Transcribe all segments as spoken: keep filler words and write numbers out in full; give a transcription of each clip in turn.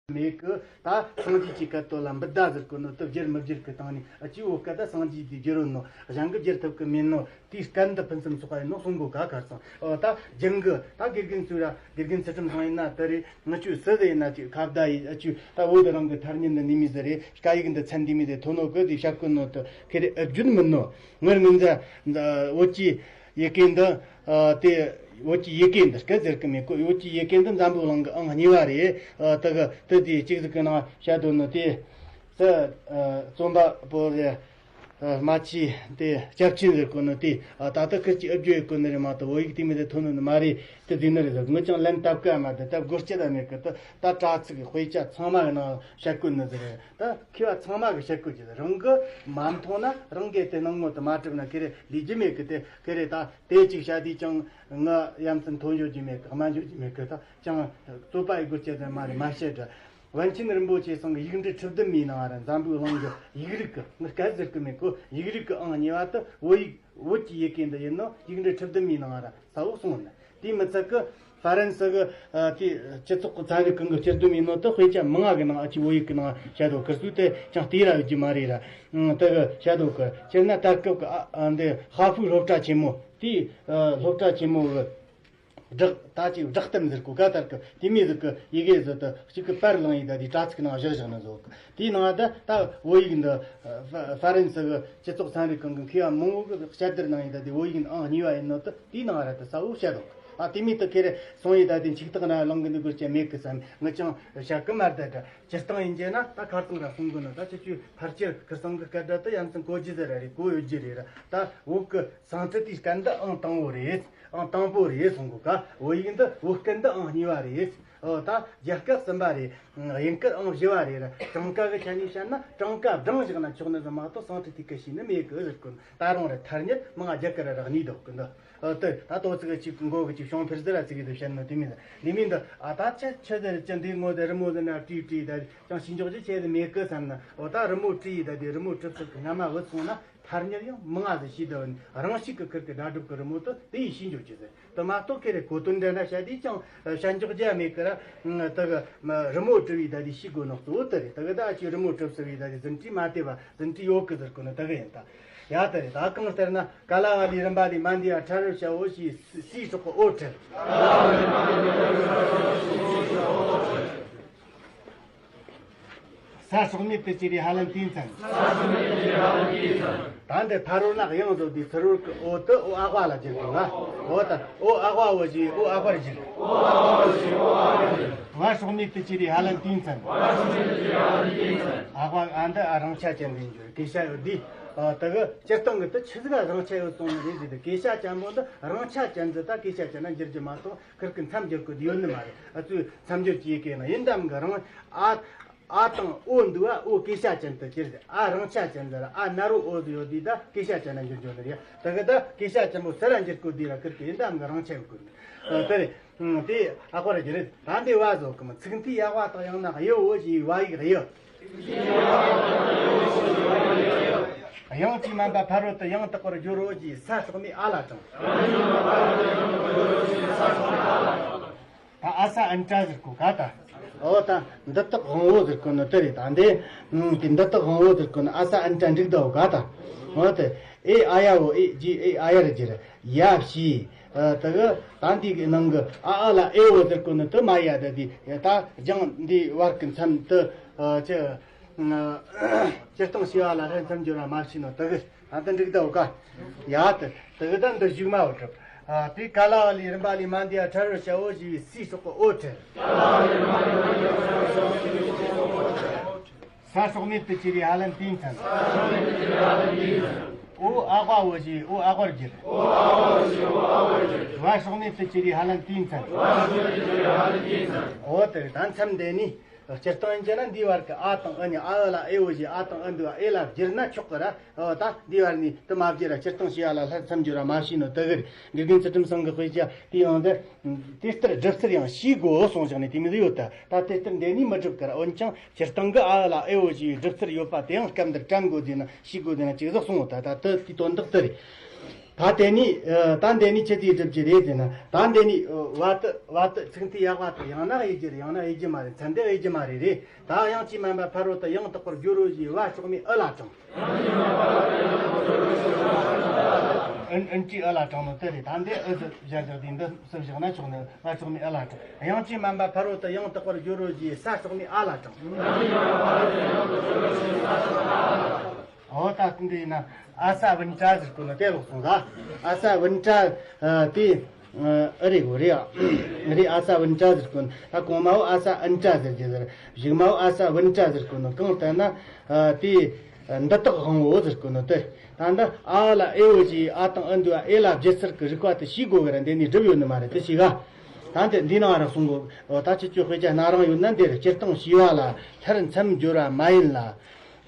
མེད་གི། ད་སངས་རྒྱས་ཀྱི་སྐད་དོད་ལ་འབུད་ད་ཟེར་གོ་ནོ་དེ་བསྒྱུར་མི་བསྒྱུར་གི་སྟེང་ནས། ཨ་ཅི་བོད་སྐད་ད་སངས་རྒྱས་དེ་བསྒྱུར་ཡོད་ནོ། གཞན་གྱིས་བསྒྱུར་ཐུབ་གི་མེད་ནོ། དེའི་སྐད་འདི་ཕུན་སུམ་ཚོགས་པ་ཡིན་ནོ་གསུང་གོ་ག་ཁར་སོང་། ཨོ་ད་རྒྱང་གི་ད་དགེ་རྒན་ཚོས་ར། དགེ་རྒན་ཚུལ་ཁྲིམས་ཚང་ཡིན་ན་དེ་རེད། ང་ཆོས་སུ་ཟེར་ཡིན་ན་ཅིག་ཁ་བརྡ་ཡིན། ཨ་ཅུ་ད་བོད་དུ་རང་གི་ཐ་སྙད་འདི་འདི་མི་ཟེར་རེད། སྐད་ཡིག་འདི་ཚན་འདི་མི་ཟེར་ཐོན་ནོ་གི་དེ་བཤད་གོ་ནོ་དེ་ཁེ་རེ་ཨབ་རྒྱུན་མིན་ནོ། ངར་ངོས་འཛིན་བོད་ཀྱི་ཡི་གེ་འདི། ཨ་དེ་བོད་ཀྱི་ཡི་གེ་འདི་སྐད་ཟེར་གི་མེད་གོ། བོད་ཀྱི་ཡི་གེ་འདི་འཛམ་བུ་གླིང་གི་ཨང་གཉིས་པ་རེད། ཨ་དེ་གི་དེ་དེ་གཅིག་ཟིག་གི་ནང་བཤད་དོ་ནོ་དེ། ས་ཨ་རྩོམ་པ་པོ་རེད། ཨ་རྨ་ཆུ་དེ་སྐྱབས་ཆེན་ཟེར་གོ་ནོ་དེ། ཨ་ད་ལྟ་ཁིར་གྱི་ཨབ་ཇོ་ཡི་གོ་ནི་རེད་མ་གཏོགས་བོད་ཡིག་དེ་མི་དེ་ཐོན་ནི་མ་རེད། དེ་དེ་ནི་རེད་ཟེར། ངོས་ཀྱང་ལན་བཏབ་ཀ་མ་དེ་ད་དགོས་ཅི་ད་མེད་གི། ད་ད་དྲ་ཚིགས་དཔེ་ཆ་ཚང་མ་གི་ནང་བཤད་གོ་ནི་ཟེར་རེད། ད་མཁས་པ་ཚང་མ་གི་བཤད་གོ་གི་ཟེར། རང་གི་མ་མཐོང་ན། རང་གི་དེ་ནང་ངོ་དེ་མ་གྲུབ་ན་ཁེ་རེ་ལས་རྒྱུ་མེད་གི། དེ་ཁེ་རེ་ད་དེ་གཅིག་བཤད་དུས་ཀྱང་ང་ཡ་མཚན་ཐོན་འཇོག་རྒྱུ་མེད་གི། སྨྲ་འཇོག་རྒྱུ་མེད་གི། ད་ཀྱང་རྩོད་པ་ཡི་དགོས་ཅི་ད་མ་རེད། མ་བཤད་དྲ། པཎ་ཆེན་རིན་པོ་ཆེ་ཚང་གི་ཡིག་འབྲུ་ཁྲི་བདུན་མའི་ནང་ར། འཛམ་བུའི་གླིང་གི་ཡིག་རིགས་ཀྱི། ངས་སྐད་ཟེར་གི་མེད་གོ། ཡིག་རིགས་ཀྱི་ཨང་གཉིས་པ་དེ་བོད་ཡིག་བོད་ཀྱི་ཡི་གེ་འདི་ཡིན་ནོ། ཡིག་འབྲུ་ཁྲི་བདུན་མའི་ནང་ར་གསལ་བོ་གསུངས་ནི། དེ་མི་ཚད་གི་ཧྥ་རན་སི་གི་ཨ་དེ་སྤྱི་ཚོགས་ཀྱི་ཚན་རིག་ཁང་གི་སྤྱི་སྡོམ་ཡིན་ནོ། དེ་དཔེ་ཆ་མང་ང་གི་ནང་ཨ་ཅི་བོད་ཡིག་གི་ནང་བཤད་དོ་གི། སུས་དེ་ཀྱང་བལྟས་ར་ཡོད་རྒྱུ་མ་རེད་ར། ཨང་དེ་གི་བཤད་དོ་གི། སྤྱིར་ན་ད་སྐབས་ཀྱི་ཨ་ཨ་འདི་ཧྭ་ཧྥུའུ་སློབ་གྲྭ་ཆེན་མོ་དེ། ཨ་སློབ་གྲྭ་ཆེན་མོ་གི་བསྒྲགས། ད་ཅིག་བསྒྲགས་གཏམ་ཟེར་གོ་ག་ད་གི། དེ་མོ་ཟིག་གི་ཡི་གེ་ཟིག་དེ་གཅིག་གི་པར་བླངས་ཡི་ད་དེ་དྲ་ཚིགས་ནང་བཞག་བཞག་ནི་ཟིག་གི། དེའི་ནང་ད་ད་བོད་ཡིག་འདི་ཧྥ་ཧྥ་རན་སི་གི་སྤྱི་ཚོགས་ཚན་རིག་ཁང་གི་མཁས་པ་མང་བོ་གི་དཔྱད་བསྡུར་གནང་ཡི་ད་དེ་བོད་ཡིག་འདི་ཨང་གཉིས་པ་ཡིན་ནོ་དེ་དེའི་ནང་ར་དེ་གསལ་བོ་བཤད་དོ། ཨ་དེ་མོ་དེ་ཁེ་རེ་སོང་ཡི་ད་དེ་འཆུག་ཐག་ན་ལངས་གི་འདུག་དགོས་ཀྱི་མེད་གི་བསམ། ངས་ཀྱང་བཤད་གི་མ་རེད་ད། སྤྱིར་བཏང་ཡིན་གྱི་ན་ད་ཁ་རྩང་ར་གསུང་གི་ནི། ད་ཁྱེད་ཚོས་ཕལ་ཆེར་ཁིར་ཚང་གི་སྐད་སྒྲ་དེ་ཡ་མཚན་གོ་རྒྱུ་ཟིག་ར་རེད། གོ་ཡོད་རྒྱུ་རེད་ར། ད་བོད་གི་སཾ་སྐྲྀ་ཏའི་སྐད་འདི་ཨང་དང་པོ་རེད། ཨང་དང་པོ་རེད་གསུང་གོ་ག། བོད་ཡིག་འདི་བོད་སྐད་འདི་ཨང་གཉིས་པ་རེད། ཨོ་ད་རྒྱ་སྐད་གསུམ་པ་རེད། དབྱིན་སྐད་ཨང་བཞི་པ་རེད། གྲངས་ཀ་གི་ཆ་ནས་བཤད་ན་གྲངས་ཀ་བགྲངས་བཞག་ན་ཆོག་ནི་ཟིག་མ་གཏོགས་སཾ་སྐྲྀ་ཏའི་སྐད་ཤེས་ནི་མེད་གི་ཟེར་གོ་ནི། ད་རུང་ར་ཐ་སྙད་མང་ང་རྒྱ་སྐད་ར་ར་གཉིས་འདུག་གི་འདི། ཨོ་དེ་ད་ཏོག་ཙི་གི་ཅིག་མགོ་གི་ཅིག་ཤོང་ཕེར་ཟེར་ར་ཙི་གི་དེ་བཤད་ནི་དེ་མིན་ད། དེ་མིན་ད། ཨ་ད་ཆི་ཆི་ཟེར་ཅི་འདི་ངོ་དེ་རི་མོ་ཟེར་ན་བྲིས་བྲིས་ད་ཅང་ཤེས་འཇོག་ཅི་བྱེད་དེ་མེད་གི་བསམ་ན། ཨོ་ད་རི་མོ་བྲིས་ད་དེ་རི་མོ་བྲིས་ཚུལ་གི་སྔ་མ་བུད་སོང་ན། ཐ་སྙད་ཡང་མང་ང་ཟིག་ཤེས་ད། རང་ཤུགས་ཀྱིས་ཁིར་གི་སྒྲ་སྒྲུབ་ཀྱི་རི་མོ་དེ་དེ་ཡིས་ཤེས་འཇོག་རྒྱུ་ཟེར། དེ་མ་གཏོགས་ཁེ་རེ་གོ་དོན་འདྲ་འདྲ་བཤད་དུས་ཀྱང་བཤད་འཇོག་རྒྱུ་མེད་གི་ར། དེ་གི་རི་མོ་བྲིས་པའི་ད་དེ་ཤེས་དགོས་ནོ་གཙོ་བོ་དེ་རེད། དེ་གི་ད་ཅིག་རི་མོ་བྲིས་ཟེར་བའི་ད་དེ་ཟིན་བྲིས་མ་བལྟས་པ་ཟིན་བྲིས་ཡོད་གི་ཟེར་གོ་ནི་དེ་གི་ཡིན་ད། ཡ་དེ་རེད། ད་གང་ལྟར་ན་ཀ་ལ་བ་ལི་རིམ་པ་ལི་མན་དི་ཡ་ཕྲ་རོལ་ཤ་འོ་ཞེས་སའི་སྲོག་གི་འོད་འཕྲོས། ས་སྲོག་མེད་དུ་གྱུར་པའི་ཧ་ལམ་དུས་མཚན། ད་འདི་ཕ་རོལ་ན་གཡང་བཟོ་དུས་ཚུར་རོལ་གྱི་འོད་དེ་འོད་ཨ་ཝ་ལ་བསྒྱུར་དགོས་ལ། འོ་ད་འོད་ཨ་ཝ་འོ་ཞེས་འོད་ཨ་ཝར་བསྒྱུར། བ་སྲོག་མེད་དུ་གྱུར་པའི་ཧ་ལམ་དུས་མཚན། ཨ་ཝ་ཨ་འདི་ཨ་རང་ཆ་ཅན་དུ་འགྱུར། གེ་ཤ་ཡོད་དུས། ཨ་དེ་གི་སྤྱིར་བཏང་གི་དེ་ཆི་ཟིག་རང་ཆ་ཡོད་སོང་ནི་རེད་ཟེར་དུས། གེ་ཤ་ཅན་པོ་འདི་རང་ཆ་ཅན་ཟིག་ད་གེ་ཤ་ཅན་ན་འགྱུར་རྒྱུ་མ་གཏོགས། ཁིར་གི་མཚམས་སྦྱོར་གི་དེ་ཡོད་ནི་མ་རེད། ཨ་ཚོས་མཚམས་སྦྱོར་གྱི་ཡི་གེ་ནང་ཡིན་དམ་གི་རང་ཨ་ཨ་དང་འོ་འདུག་བ། འོ་གེ་ཤ་ཅན་དུ་གྱུར་ཏེ། ཨ་རང་ཆ་ཅན་ཟེར། ཨ་ན་རོ་འོ་དུ་ཡོད་དུས་ད་གེ་ཤ་ཅན་ན་འགྱུར་འགྱུར་ནི་རེད། དེ་གི་ད་གེ་ཤ་ཅན་པོ་སུ་ར་འགྱུར་དགོས་དུས་ར་ཁིར་གི་ཡིན་དམ་གི་རང་ཆ་ཡོད་དགོས་ནི། ཨ་དེ་རེད། ཨང་དེ་ཨ་ཁོ་ར་གྱུར་རེད། ད་འདི་བ་བཟོ་གི་མི་ཚིག་མཐའི་ཡ་བ་དག་ཡང་ན་གཡོ་འོ་ཞེས་བ་ཡིག་གཡོ། དབྱངས་ཀྱིས་དམན་པ་ཕ་རོལ་ཏུ་ཡང་དག་པར་སྦྱོར་རོ་ཞེས་ས་སྲོག་མེད་ཨ་ལ་དྲངས། ད་ཨ་ས་ཨན་ཏྲ་ཟེར་གོ་ག་ད། འོ་ད་འདི་དག་དབང་བོ་ཟེར་གོ་ནི་དེ་རེད། ད་འདི་ཨང་དེ་འདི་དག་དབང་བོ་ཟེར་གོ་ནི་ཨ་ས་ཨན་ཏྲ་འགྲིག་ད་འོ་ག་ད། འོ་དེ་ཨེ་ཨ་ཡ་བོ་ཨེ་ཇི་ཨེ་ཨ་ཡར་གྱུར། ཡ་ཞེས། ཨ་དེ་གི་ད་འདི་གི་ནང་གི་ཨ་ཨ་ལ་ཨེ་འོ་ཟེར་གོ་ནི་དེ་མ་ཡ་ད་དེ་ད་རྒྱང་འདི་བར་གི་མཚམས་དེ་ཨ་ཅི་ཨ་སྤྱིར་བཏང་བྱེ་བ་ལ་ལྷག་མཚམས་སྦྱོར་བ་མ་བྱས་ནོ་དེ་གི། ཨ་ད་འགྲིག་ད་འོ་ག། ཡ་དེ་དེ་གི་ད་འདི་གཞུག་མ་འོ་གྲུབ། ཨ་དེ་ཀ་ལ་བ་ལི་རིམ་པ་ལི་མན་དི་ཡ་ཕྲ་རོལ་ཤ་འོ་ཞེས་པའི་སའི་སྲོག་གི་འོད་འཕྲོས། ས་སྲོག་མེད་དུ་གྱུར་པའི་ཧ་ལམ་དུས་མཚན། འོ་ཨ་ཝ་འོ་ཞེས་འོ་ཨ་ཝར་བསྒྱུར། བ་སྲོག་མེད་དུ་གྱུར་པའི་ཧ་ལམ་དུས་མཚན། འོ་དེ་ད་མཚམས་འདི་ནི་སྤྱིར་བཏང་ཡིན་གྱི་ན་འདིའི་བར་གྱི་ཨ་དང་ཨ་ནི་ཨ་ཨ་ལ་ཨེ་འོ་ཞེས་ཨ་དང་ཨ་འདུག་བ་ཨེ་ལ་བསྒྱུར་ན་ཆོག་གི་ར། འོ་ད་འདིའི་བར་ནི་དུ་མ་བསྒྱུར་ར་སྤྱིར་བཏང་བྱེ་བ་ལ་ལྷག་མཚམས་སྦྱོར་བ་མ་བྱས་ནོ་དེ་གི་རེད། དགེ་རྒན་ཚུལ་ཁྲིམས་ཚང་གི་དཔེ་ཆ་དེའི་ཡང་འདི། དེ་ལྟར་སྒྲུབ་ཚུལ་ཡང་ཤེས་དགོས་གསུངས་བཞག་ནས་དེ་མི་ཡོད་ད། ད་དེ་ལྟར་འདི་ནི་མི་སྒྲུབ་ཀར། འོན་ཀྱང་སྤྱིར་བཏང་གི་ཨ་ཨ་ལ་ཨེ་འོ་ཞེས་སྒྲུབ་ཚུལ་ཡོད་པ་དེ་ཡང་སྐབས་འདིར་དྲན་དགོས་ཟེར་ན་ཤེས་དགོས་ཟེར་ན་ཅིག་ཟིག་གསུངས་ཡོད་ད། ད་དེ་དེའི་དོན་དག་དེ་རེད། ད་དེ་ནས་ཨ། ད་འདི་ནས་ཆི་ཟིག་སྒྲུབ་རྒྱུ་རེད་ཟེར་ན། ད་འདི་ནས་ཨ། བ་ཏི་བ་ཏི་ཚིག་མཐའི་ཡག་པ་དེ་ཡང་ན་དབྱེ་རྒྱུ་རེད། ཡང་ན་དབྱེ་རྒྱུ་མ་རེད། ཚན་འདི་དབྱེ་རྒྱུ་མ་རེད། རེད། ད་དབྱངས་ཀྱིས་མན་པ་ཕ་རོལ་ཏུ་ཡང་དག་པར་སྦྱོར་རོ་ཞེས་པ་ལྕོགས་མའི་ཨུ་ལ་དྲངས། ཨུན། ཨུན་གྱིས་ཨུ་ལ་དྲངས་ནོ་དེ་རེད། ད་འདི་ཨུ་ཟིག་བཞག་བཞག་དེ་འདི་སུ་བཞག་ན་ཆོག་ནི། པ་ལྕོགས་མའི་ཨུ་ལ་དྲངས། དབྱངས་ཀྱིས་མན་པ་ཕ་རོལ་ཏུ་ཡང་དག་པར་སྦྱོར་རོ་ཞེས་ས་ལྕོགས་མའི་ཨ་ལ་དྲངས། འོ་ད་འདི་ཡིན་ན་ཨ་ས་བུན་ཏྲ་ཟེར་གོ་ནོ་དེ་ལོག་སོང་ད། ཨ་ས་བུན་ཏྲ་དེ་ཨ་རེད་གོ། རེད་ཨ། རེད། ཨ་ས་བུན་ཏྲ་ཟེར་གོ་ནོ། ད་གོང་མའོ་ཨ་ས་ཨུན་ཏྲ་ཟེར་གྱི་ཟེར། གཞུག་མའོ་ཨ་ས་བུན་ཏྲ་ཟེར་གོ་ནོ། གང་ལྟར་ན་ཨ་དེ་འདི་དག་དབང་བོ་ཟེར་གོ་ནོ་དེ། ད་འདི་ཨ་ལ་ཨེ་འོ་ཞེས་ཨ་དང་ཨུ་འདུས་པ་ཨེ་ལ་བརྗེ་ཚུལ་གྱི་རིགས་པ་དེ་ཤེས་དགོས་གི་ར། འདི་ནས་སྒྲུབ་ཡོད་ནི་མ་རེད། དེ་ཤེས་ག་ད་འདི་འདི་ནང་ར་གསུང་གོ། ད་ཁྱེད་ཚོས་དཔེ་ཆ་སྣ་རིང་ཡོད་ན་འདིར། སྤྱིར་བཏང་ཞེས་པ་ལ་སླར་མཚམས་སྦྱོར་བ་མ་ཡིན་ལ།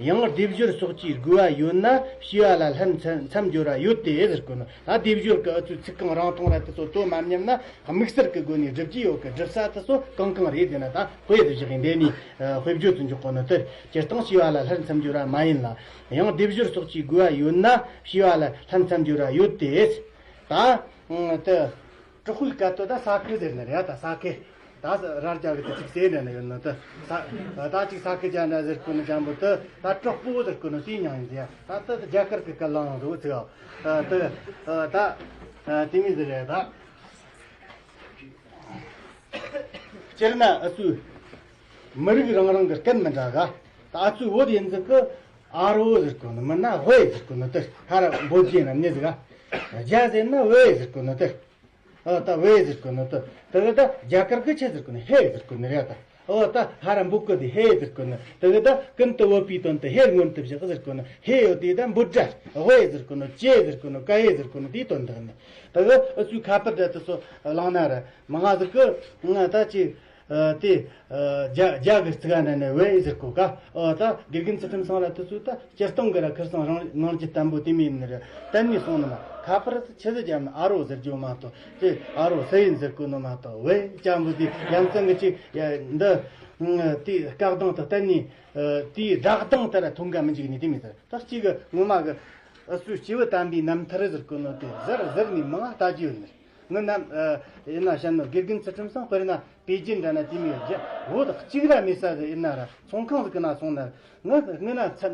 ཡང་སྡེབ་སྦྱོར་སོགས་ཀྱི་དགོས་པ་ཡོད་ན་ཞེས་པ་ལ་སླར་མཚམས་མཚམས་སྦྱོར་བ་ཡོད་དེ་ཟེར་གོ་ནོ། ད་སྡེབ་སྦྱོར་གྱི་ཨུ་ཚུགས་ཚིག་རྐང་རིང་ཐུང་ར་དེ་ཚོ་དོ་མ་མཉམ་ན་དམིགས་བསལ་གྱི་སྒོ་ནས་སྒྲུབ་རྒྱུ་ཡོད་གི། སྒྲུབ་ས་དེ་ཚོ་གང་གང་རེད་ཟེར་ན། ད་དཔེ་དེ་བཞག་གི་འདི་ནས་དཔེ་བརྗོད་དུ་འཇོག་གོ་ནོ་དེར། སྤྱིར་བཏང་ཞེས་པ་ལ་སླར་མཚམས་སྦྱོར་བ་མ་ཡིན་ལ། ཡང་སྡེབ་སྦྱོར་སོགས་ཀྱི་དགོས་པ་ཡོད་ན་ཞེས་པ་ལ་སླར་མཚམས་སྦྱོར་བ་ཡོད་དེ། ད་དེ། དྲག་པོའི་སྐད་དོད་ད་ས་ཁུ་ཟེར་ནི་རེད། ད་ས་ཁུ། ད་ས་ར་རྒྱ་གི་དེ་ཅིག་ཟེར་ནི་ནི་ཡོད་ནི་དེ། ས་ད་ཅིག་ས་ཁུ་རྒྱ་འདྲ་ཟེར་གོ་ནི་འཇམ་པོ་དེ། ད་དྲག་པོ་ཟེར་གོ་ནི་དེའི་མྱིང་ཡིན་ཟེར། ད་དེ་རྒྱ་གར་གི་སྐད་ལའང་འགྲོ་ཚིག་ཨ། དེ་ད་དེ་མི་ཟེར་རེད་ད། སྤྱིར་ན་ཨུ་ཚུགས་མི་རིགས་རང་རང་གི་སྐད་མི་འདྲ་ག་ད་ཨུ་ཚུགས་བོད་ཡིན་ཟིག་གི་ཨ་རོ་ཟེར་གོ་ནི། མིན་ན་ཝེ་ཟེར་གོ་ནི་དེ། ཧ་ར་འབོད་རྒྱུ་ན་མི་ཟིག་ག་རྒྱ་ཟེར་ན་ཝེ་ཟེར་གོ་ནི་དེ། ཨ་ད་ཝེ་ཟེར་གོ་ནོ་དེ། དེ་གི་ད་རྒྱ་གར་གི་ཆི་ཟེར་གོ་ནི། ཧེ་ཟེར་གོ་ནི་རེད་ད། ཨོ་ད་ཧ་ར་འབོད་གོ་དེ་ཧེ་ཟེར་གོ་ནི། དེ་གི་ད་ཀུན་ཏུ་བོད་པའི་དོན་དུ་ཧེ་མངོན་དུ་བཞག་ཟེར་གོ་ནི། ཧེ་ཡོད་དེ་ད་འབོད་སྒྲ། ཝེ་ཟེར་གོ་ནོ། ཅེ་ཟེར་གོ་ནོ། ཀ་ཡེ་ཟེར་གོ་ནོ་དེའི་དོན་དག་ནི། དེ་གི་ཨུ་ཚུགས་ཁ་པར་སྒྲ་དེ་ཚོ་བླངས་ན་ར་མང་ང་ཟིག་གི་ང་ད་ཅི། ཨ་དེ། ཨ་རྒྱ་རྒྱ་གི་ཚིག་ཨ་ན་ནི་ཝེ་ཟེར་གོ་ག་ཨོ་ད་དགེ་རྒན་ཚུལ་ཁྲིམས་ཚང་ར་དེ་ཚོས་ད་སྤྱིར་བཏང་གི་ར་ཁིར་སང་རང་ནང་གི་བརྟན་པོ་དེ་མིན་ནི་རེད། གཏན་ནས་སོང་ནི་མ། ཁ་པར་ཆི་ཟིག་རྒྱབ་ན་ཨ་རོ་ཟེར་རྒྱུ་མ་གཏོགས། དེ་ཨ་རོ་སུ་ཡིན་ཟེར་གོ་ནི་མ་གཏོགས། ཝེ་ཅམ་པོ་དེ་ཡ་མཚན་གི་ཅིག་ཡ་འདི། དེ་སྐད་གདངས་དེ་གཏན་ནས། དེའི་སྒྲ་གདངས་དེ་ར་ཐོན་ག་མི་འཇུག་ནི་དེ་མིན་ཟེར། ད་གཅིག་གི་ངོ་མ་གི་ཨུ་ཚུགས་སྐྱེས་བུ་དམ་པའི་རྣམ་ཐར་ཟེར་གོ་ནོ་དེ་ཟུར་ཟུར་ནས་མང་ང་ལྟ་རྒྱུ་ཡོད་ནི་རེད། ངི་ནམ་ཡིན་ན་བཤད་ནོ་དགེ་རྒན་ཚུལ་ཁྲིམས་སང་དཔེར་ན་པེ་ཅིན་འདྲ་ན་དེ་མི་ཡོད་རྒྱུ་བོད་གཅིག་ར་མེད་ས་ཟིག་ཡིན་ན་ར་ཚོང་ཁང་ཟིག་གི་ནང་སོང་ན་ངི་ངི་ན་ཚར་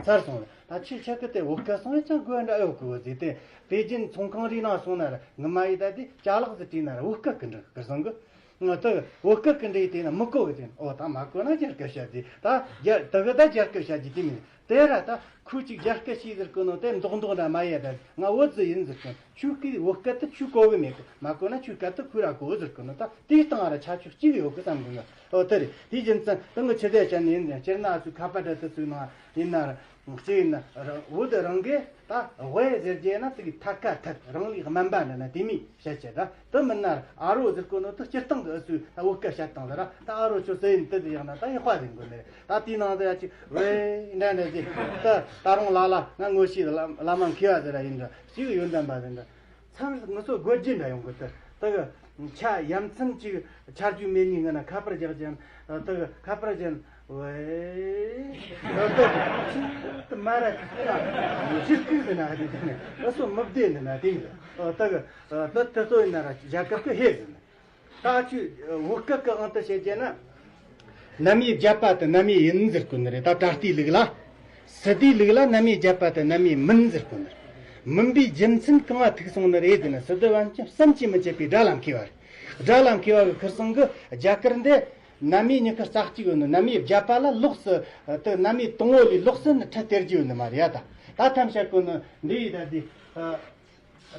ཚར་སོང་ལ། ད་ཁྱེད་ཆ་གི་དེ་བོད་སྐད་སང་ཡང་ཅང་དགོས་འདྲ་ཡོད་གི་བོ་ཟིག་དེ། པེ་ཅིན་ཚོང་ཁང་རིག་ནང་སོང་ན་ར་ངི་མ་ཡི་ད་དེ་ཅ་ལག་ཟིག་བྲིས་ན་ར་བོད་སྐད་གི་འདྲ་གི་སང་གི། ང་དེ་བོད་སྐད་གི་འདྲ་ཡི་དེ་ན་མི་གོ་གི་དེ། ཨོ་ད་མ་གོ་ན་རྒྱ་སྐད་བཤད་དེ། ད་རྒྱ་དེ་གི་ད་རྒྱ་སྐད་བཤད་རྒྱུ་དེ་མིན། དེ་ར་ད་ཁོས་ཅིག་རྒྱ་སྐད་ཤེས་ཟེར་གོ་ནོ་དེ་མདོག་མདོག་འདྲ་མ་ཡ། ད་ང་བོད་ཟིག་ཡིན་ཟེར་གོ། ཁྱོད་ཀྱིས་བོད་སྐད་དེ་ཁྱོས་གོ་གི་མེད་གི། མ་གོ་ན་ཁྱོའི་སྐད་དེ་ཁོས་ར་གོ་ཟེར་གོ་ནོ། ད་དེའི་སྟེང་ར་ཁྱད་ཆོས་གཅིག་ཡོད་གི་བསམ་གི་ང་། ཨོ་དེ་རེད། དེའི་རྒྱུ་མཚན་དེ་ངི་ཆི་ཟེར་བཤད་ནི་ཡིན་ཟེར། སྤྱིར་ན་ཨ་ཚོས་ཁ་པར་སྒྲ་དེ་ཚོའི་ནང་ཡིན་ན་ར། གཅིག་ཡིན་ན་ར་བོད་དུ་རང་གིས་ད་ཝེ་ཟེར་རྒྱུ་ན་དེ་གི་ཐད་ཀ་ཐད་རང་ལུགས་སྨན་པ་འདྲ་ན་དེ་མི་བཤད་ཀྱི་ད། དེ་མིན་ན་ཨ་རོ་ཟེར་གོ་ནོ་དེ་སྤྱིར་བཏང་གི་ཨུ་ཚུགས་ད་བོད་སྐད་བཤད་སྟངས་ཟེར་ར། ད་ཨ་རོ་ཁྱོད་སུ་ཡིན་དེ་དེ་ཡག་ན་ད་ཡག་པ་ཟིན་དགོས་ནི་རེད། ད་དེའི་ནང་དུ་ཡ་ཅིག་ཝེ་འདྲ་འདྲ་ཟེར། ད་ད་རུང་ལ་ལ་ང་ངོ་ཤེས་བླ་བླ་མ་མཁས་པ་ཟེར་ར་ཡིན་འདྲ་ཅིག་ཡོན་ཏན་པ་ཟེར་འདྲ། མཚམས་ངུ་ཚོ་དགོད་རྒྱུ་འདྲ་ཡོང་གི་དེ། དེ་གི་ཆ་ཡ་མཚན་ཅིག་ཆ་རྒྱུས་མེད་ནི་ངི་ན་ཁ་པར་རྒྱག་ཅན། དེ་གི་ཁ་པར་ཅན་ཝེ། དེ་གི་ཅིག་དེ་མ་ར་ཅིག་ཅིག་ཟེར་ན་དེ་ནི་ཨུ་ཚོ་མི་བདེ་ནི་ན་དེ་ནི། དེ་གི་དེ་དེ་ཚོ་ཡིན་ན་ར་རྒྱ་སྐད་གི་ཧེ་ཟེར་ན། ད་ཁྱོད་བོད་སྐད་གི་དབང་དུ་བྱེད་རྒྱུ་ན། རྣམ་དབྱེ་བརྒྱད་པ་དེ་རྣམ་དབྱེ་ཡིན་ཟེར་གོ་ནི་རེད། ད་ད་ལྟའི་ལུགས་ལ། སི་ཏུའི་ལུགས་ལ་རྣམ་དབྱེ་བརྒྱད་པ་དེ་རྣམ་དབྱེ་མིན་ཟེར་གོ་ནི་རེད། མིན་པའི་རྒྱུ་མཚན་གང་ང་ཐུག་སོང་ནི་རེད་ཟེར་ན། སི་ཏུ་པཎ་ཆེན་བསམ་གྱིས་མི་ཁྱབ་པའི་སྒྲ་ལ་མཁས་པ་རེད། སྒྲ་ལ་མཁས་པ་གི་ཁིར་སང་གི་རྒྱ་གར་འདི་རྣམ་དབྱེ་ཉི་ཤུ་རྩ་གཅིག་ཡོད་ནི། རྣམ་དབྱེ་བརྒྱད་པ་ལ་ལོགས་སུ་དེ་རྣམ་དབྱེ་དང་པོ་ལས་ལོགས་སུ་ནི་ཁྲིད་སྟེར་རྒྱུ་ཡོད་ནི་མ་རེད་ཡ། ད་ད་ཐམས་ཅད་གོ་ནི་འདི་ཡི་ད་འདི།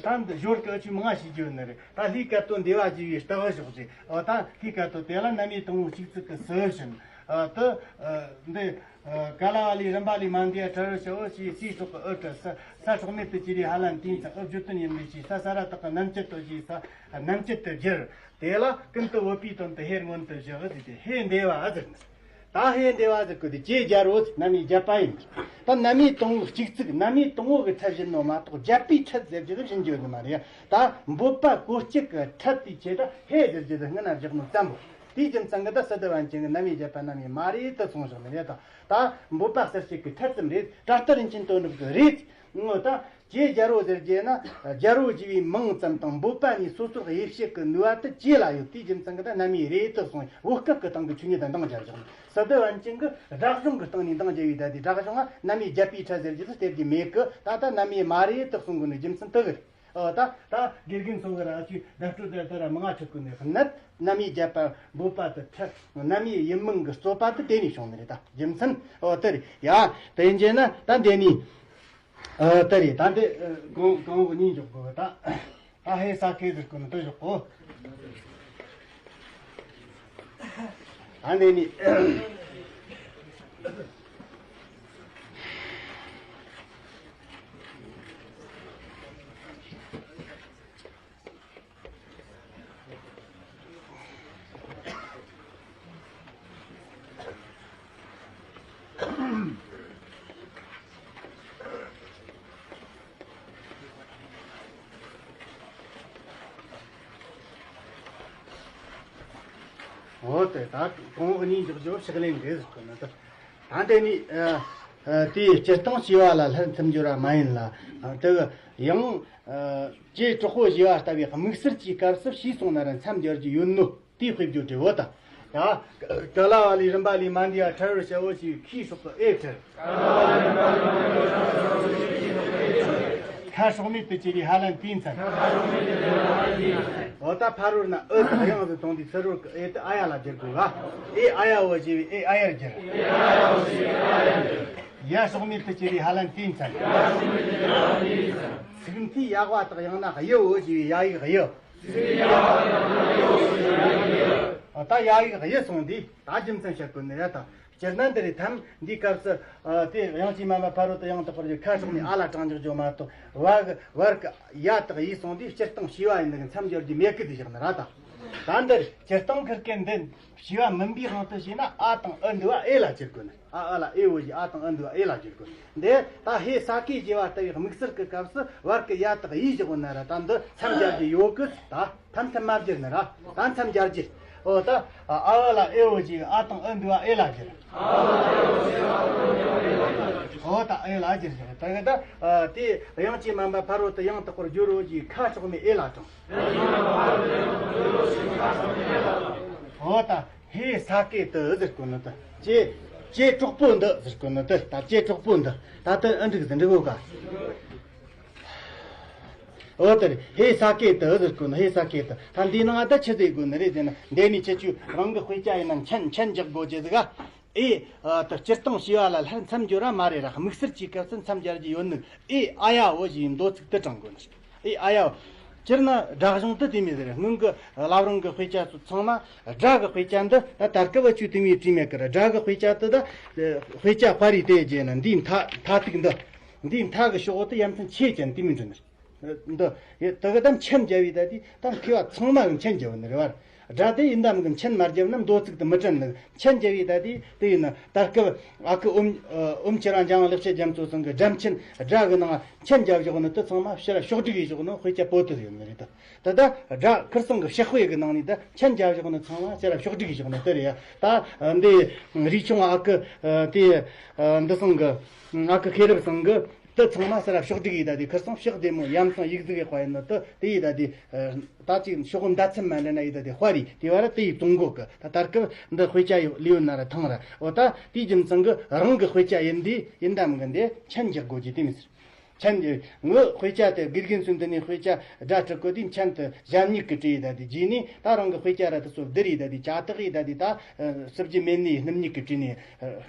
ད་འདི་ཞོར་གི་ཆུ་མང་ང་ཤེས་རྒྱུ་ནི་རེད། ད་ལྷའི་སྐད་དོད་འདས་པ་བགྱི་བའི་རྟགས་ཞོག་ཅིག་ཨོ་ད་ལྷའི་སྐད་དོད་དེ་ལ་རྣམ་དབྱེ་དང་པོ་གཅིག་ཚིག་གི་སུ་བཞིན། ཨ་དེ་ཨ་འདི་ཨ་ག་ལ་བ་ལས་རིམ་པ་ལས་མ་འདས་པ་ཁྲ་རུ་ཤ་འོ་ཞེས་སའི་སྲོག་གི་ཨུ་ཏྲ་ས་ས་སྲོག་མེད་དུ་གྱུར་པའི་ཧ་ལམ་དེའི་མཚན་ཨུ་བརྗོད་དོན་ཡིན་མོད་ཀྱི་ས་ས་ར་བཏགས་ཀྱི་རྣམ་བཅད་དོ་ཞེས་ས་རྣམ་བཅད་དུ་བསྒྱུར། དེ་ལ་ཀུན་ཏུ་བོད་པའི་དོན་དུ་ཧེ་མངོན་དུ་བཞག་ཟེར་ཏེ་ཧེ་འདས་པ་ཟེར་ནི། ད་ཧེ་འདས་པ་ཟེར་གོ་དེ་ཅེས་སྦྱར་རོ་ཟེར། རྣམ་དབྱེ་བརྒྱད་པ་ཡིན། ད་རྣམ་དབྱེ་དང་པོ་གཅིག་ཚིག་རྣམ་དབྱེ་དང་པོ་གི་ཁྲིད་བཞིན་ནོ་མ་གཏོགས་བརྒྱད་པའི་ཁྲིད་ཟེར་རྒྱུ་གི་བཞིན་རྒྱུ་ནི་མ་རེད། ད་འབོད་པ་གོ་སྐྱེད་ཀྱི་ཁྲིད་དེའི་ཆེད་དུ་ཧེ་ཟེར་རྒྱུ་དེ་སྔ་ན་བཞག་ནོ་ཙམ་པོ། དེའི་རྒྱུ་མཚན་གྱིས་ད་སི་ཏུ་བན་ཅན་གྱི་རྣམ་དབྱེ་བརྒྱད་པ་རྣམ་དབྱེ་མ་རེད་དུ་སོང་བཞག་ནི་རེད་ད། ད་འབོད་པ་གསལ་བྱེད་ཀྱི་ཐད་ཙམ་རེད། དྲ་སྟེ་རིན་ཆེན་དོན་གྲུབ་ཀྱི་རེད། ངོ་ད་ཀྱེ་རྒྱལ་པོ་ཟེར་རྒྱུ་ན། རྒྱལ་པོ་ཞེས་པའི་མིང་ཙམ་དང་འབོད་པ་གཉིས་སོ་སོར་དབྱེ་བྱེད་ཀྱི་ནུས་པ་དེ་ཀྱེ་ལ་ཡོད། དེའི་རྒྱུ་མཚན་གྱིས་ད་རྣམ་དབྱེ་རེད་དུ་སོང་། བོད་སྐད་ཀྱི་སྟེང་གི་ཆོས་ཉིད་དང་འདང་རྒྱབ་བཞག་ནི། སི་ཏུ་བན་ཅན་གྱིས་སྒྲ་གཞུང་གི་སྟེང་ནས་འདང་རྒྱབ་པའི་ད་དེ་སྒྲ་གཞུང་ང་རྣམ་དབྱེ་བརྒྱད་པའི་ཕྲད་ཟེར་རྒྱུ་དེ་སྟེར་རྒྱུ་མེད་གི། ད་ལྟ་རྣམ་དབྱེ་མ་རེད་དུ་གསུང་གི་ནི་རྒྱུ་མཚན་དེ་གི་རེད། ཨོ་ད་ད་དགེ་རྒན་ཚོ་གི་ར་ཅིག་བརྡ་སྤྲོད་དེ་ལྟར་མང་ང་ཆོད་གི་ནི་གནད། རྣམ་དབྱེ་བརྒྱད་པ་འབོད་པ་དེ་ཕྲད། རྣམ་དབྱེ་ཡིན་མིན་གྱི་རྩོད་པ་དེ་དེ་ནས་བྱུང་ནི་རེད། ད་རྒྱུ་མཚན་ཨོ་དེ་རེད་ཡ། དེ་ཡིན་རྒྱུ་ན་ད་འདི་ནས་ཨོ་དེ་རེད། ད་འདི་གང་གང་གཉིས་འཇོག་དགོས་ད། ཨ་ཧེ་ས་ཀེ་ཟེར་གོ་ནི་དེ་བཞག་གོ། ཨ་ནེ་ནི། འོ་དེ་ད་གོང་འོག་གཉིས་འཇོག་རྒྱུ་ཕྱག་ལེན་རེད་ཟེར་གི་ནི་ད། ད་འདི་ནི་ཨ་ཨ་དེའི་སྤྱིར་བཏང་བྱས་པ་ལ་སླར་མཚམས་སྦྱོར་བ་མ་ཡིན་ལ། དེ་ཡང་ཨ་ཀྱེ་དྲག་པོ་ཞེས་པ་ལྟ་བུའི་དམིགས་བསལ་གྱི་སྐབས་སུ་ཞེས་གསུངས་ན་ར་མཚམས་སྦྱར་རྒྱུ་ཡོད་ནོ། དེའི་དཔེ་བརྗོད་དེ་འོ་ད། ཡ། ག་ལ་བ་ལས་རིམ་པ་ལས་མ་འདས་པ་ཕྲལ་བར་བྱའོ་ཞེས་ཁའི་སྲོག་གི་ཨེ་ཕྲལ། ཁ་སྲོག་མེད་དུ་གྱུར་པའི་ཧ་ལན་དེའི་མཚན། འོ་ད་ཕ་རོལ་ན་ཨུ་དང་དབྱངས་སུ་གཏོང་དུས་ཚུ་རོལ་གི་ཨེ་དེ་ཨ་ཡ་ལ་བསྒྱུར་དགོས་ག་ཨེ་ཨ་ཡ་འོ་ཞེས་པའི་ཨེ་ཨ་ཡར་བསྒྱུར། ཡ་སྲོག་མེད་དུ་གྱུར་པའི་ཧ་ལན་དེའི་མཚན། ཚིག་མཐའི་ཡ་བ་དག་ཡང་ན་གཡུ་འོ་ཞེས་པའི་ཡ་ཡིག་གཡུ། ད་ཡ་ཡིག་གཡུ་སོང་དུས་ད་རྒྱུ་མཚན་བཤད་དགོས་ནི་རེད་ད། སྤྱིར་ན་འདི་རེད་དམ། འདིའི་སྐབས་སུ་ཨ་དེ་དབྱངས་ཅན་མ་འམ་ཕ་རོལ་ཏུ་ཡང་དག་པར་རྒྱུ་ཁ་སྲོག་ནས་ཨ་ལ་དྲང་འཇོག་རྒྱུ་མ་གཏོགས་བ་གི་བར་གི་ཡ་དག་ཡིས་སོང་དུས་སྤྱིར་བཏང་བྱས་པ་ཡིན་ནི་མཚམས་སྦྱར་རྒྱུ་མེད་གི་དེ་བཞག་ནི་ར་ད། ད་འདིར་སྤྱིར་བཏང་ཁུར་སྐད་འདི་བྱས་པ་མིན་པའི་དབང་དུ་བྱས་ན་ཨ་དང་ཨུ་འདུས་པ་ཨེ་ལ་བསྒྱུར་དགོས་ནི། ཨ་ཨ་ལ་ཨེ་འོ་ཞེས་ཨ་དང་ཨུ་འདུས་པ་ཨེ་ལ་བསྒྱུར་དགོས། འདི་ད་ཧེ་ས་ཀེ་ཞེས་པ་ལྟ་བུའི་དམིགས་བསལ་གྱི་སྐབས་སུ་བར་གྱི་ཡ་དག་ཡིས་བཞག་ན་ར་ད་འདི་མཚམས་སྦྱར་རྒྱུ་ཡོད་གི་ད། ད་མཚམས་མ་སྦྱར་ནི་ར། ད་མཚམས་སྦྱར་རྒྱུ། འོ་ད་ཨ་ཨ་ལ་ཨེ་འོ་ཞེས་ཨ་དང་ཨུ་འདུས་པ་ཨེ་ལ་བསྒྱུར། འོ་ད་ཨེ་ལ་བསྒྱུར་ཞིག་ད་གི་ད་དེ་དབྱངས་ཅན་མ་འམ་ཕ་རོལ་ཏུ་ཡང་དག་པར་སྦྱོར་རོ་ཞེས་ཁ་སྲོག་མེད་ཨེ་ལ་དྲང་། འོ་ད། ཧེ་ས་ཀེ་ཏུ་ཟེར་གོ་ནི་ད། ཀྱེ། ཀྱེ་གྲོགས་པོ་འདི་ཟེར་གོ་ནི་ད། ད་ཀྱེ་གྲོགས་པོ་འདི། ད་ལྟ་ཨ་འགྲིག་ཟེར་འགྲིག་གོ་ག་འོ་དེ་རེད། ཧེ་ས་ཀེ་ཏུ་ཟེར་གོ་ནི། ཧེ་ས་ཀེ་ཏུ། ད་འདི་ནང་ད་ཆི་ཟེར་དགོས་ནི་རེད་ཟེར་ན། འདི་ནི་ཁྱེད་ཆོས་རང་གི་དཔེ་ཆ་ཡིན་ན་མཆན་མཆན་རྒྱག་དགོས་ཀྱི་ཟིག་ག་ཨེ། ཨ་ད་སྤྱིར་བཏང་བྱས་པ་ལ་སླར་མཚམས་སྦྱོར་བ་མ་རེད་ར། དམིགས་བསལ་གྱི་སྐབས་སུ་མཚམས་སྦྱར་རྒྱུ་ཡོད་ནི། ཨེ་ཨ་ཡ་འོ་ཞེས་མདོ་ཚིག་དེ་དྲང་དགོས་ནི། ཨེ་ཨ་ཡ། སྤྱིར་ན་སྒྲ་གཞུང་དེ་དེ་མོ་ཟེར། སྔོན་གྱི་བླ་བྲང་གི་དཔེ་ཆ་ཚོ་ཚང་མ་སྒྲ་གི་དཔེ་ཆ་འདི་ད་ད་སྐབས་བ་ཆོས་དེ་མོའི་བྲིས་མེད་ཀི་ར། སྒྲ་གི་དཔེ་ཆ་དེ་ད་དཔེ་ཆ་དཔའ་རིས་དེ་རྗེས་ན་འདིའི་མཐའ་མཐའ་ཐིག་འདི། འདིའི་མཐའ་གི་ཕྱོགས་འོག་ཏུ་ཡ་མཚན་ཆེ་ཅན་དེ་མོ་འདྲ་ནི། འདི་ཡ་ད་གི་ད་མཆན་རྒྱབ་བས་ད་དེ་ད་མཁས་པ་ཚང་མ་གི་མཆན་རྒྱབ་ནི་རེད་བ། སྒྲ་དེ་ཡིན་དམ་གི་མཆན་མ་རྒྱབ་ན་མདོ་ཚིག་དེ་མི་དྲན་ནི། མཆན་རྒྱབ་བས་ད་དེ་དེ་ཡིན་ན་ད་སྐབས་ཨ་ཁུ་ཨོམ་ཨོམ་ཆི་རང་འཇང་ལེགས་བཤད་རྒྱ་མཚོ་ཚང་གི་སྒྲ་མཆན་སྒྲ་གི་ནང་མཆན་རྒྱབ་བཞག་ནི་དེ་ཚང་མ་ཕྱིར་ཕྱོགས་སྒྲིག་ཡེ་བཞག་ནི་དཔེ་ཆ་པོ་ཏི་ཡོད་ནི་རེད་ད། ད་ད་སྒྲ་ཁུར་ཚང་གི་ཕྱག་དཔེ་གི་ནང་ནས་ད་མཆན་རྒྱབ་བཞག་ནི་ཚང་མ་ཕྱིར་ཕྱོགས་སྒྲིག་ཡེ་བཞག་ནི་དེ་རེད་ཡ། ད་འདི་རིག་ཆུང་ཨ་ཁུ་དེ་འདི་ཚང་གི་ཨ་ཁུ་མཁས་རབ་ཚང་གི་དེ་ཚང་མ་ཕྱིར་ཕྱོགས་སྒྲིག་ཡེ་ད་དེ་ཁུར་ཚང་ཕྱག་བདེ་མོ་ཡ་མཚན་ཡིག་གཟུགས་ཡག་པ་ཡིན་ནི་དེ་དེ་ཡེ་ད་དེ། ད་ཅིག་ཤོག་བུ་མདའ་ཚན་མ་འདྲ་ན་ཡི་ད་དེ་དཔའ་རིས་དེ་བ་ར་དེ་ཡི་བཙོང་གོ་གི། ད་ལྟར་སྐབས་འདི་དཔེ་ཆ་ཡོད་ལེའུ་ན་ར་ཐང་ར། འོ་ད་དེའི་རྒྱུ་མཚན་གི་རང་གི་དཔེ་ཆ་ཡིན་དེ་ཡིན་དམ་གི་འདི་མཆན་རྒྱག་དགོས་ཀྱི་དེ་མི་ཟེར། མཆན་རྒྱག་ངོ་དཔེ་ཆ་དེ་དགེ་རྒན་ཚོས་འདི་ནས་དཔེ་ཆ་སྒྲ་ཁྲིད་གོ་དེ་མཆན་དེ་གཞན་ཉིད་ཀྱི་བྲིས་ཡི་ད་དེ་རྗེས་ནས་ད་རང་གི་དཔེ་ཆ་ར་དེ་ཚོ་བསྡུར་ཡི་ད་དེ་ཅ་དག་ཡི་ད་དེ་ད་སྲིབ་ཀྱི་མེད་ནི་སྣུམ་ཉིད་ཀྱི་བྲིས་ནས་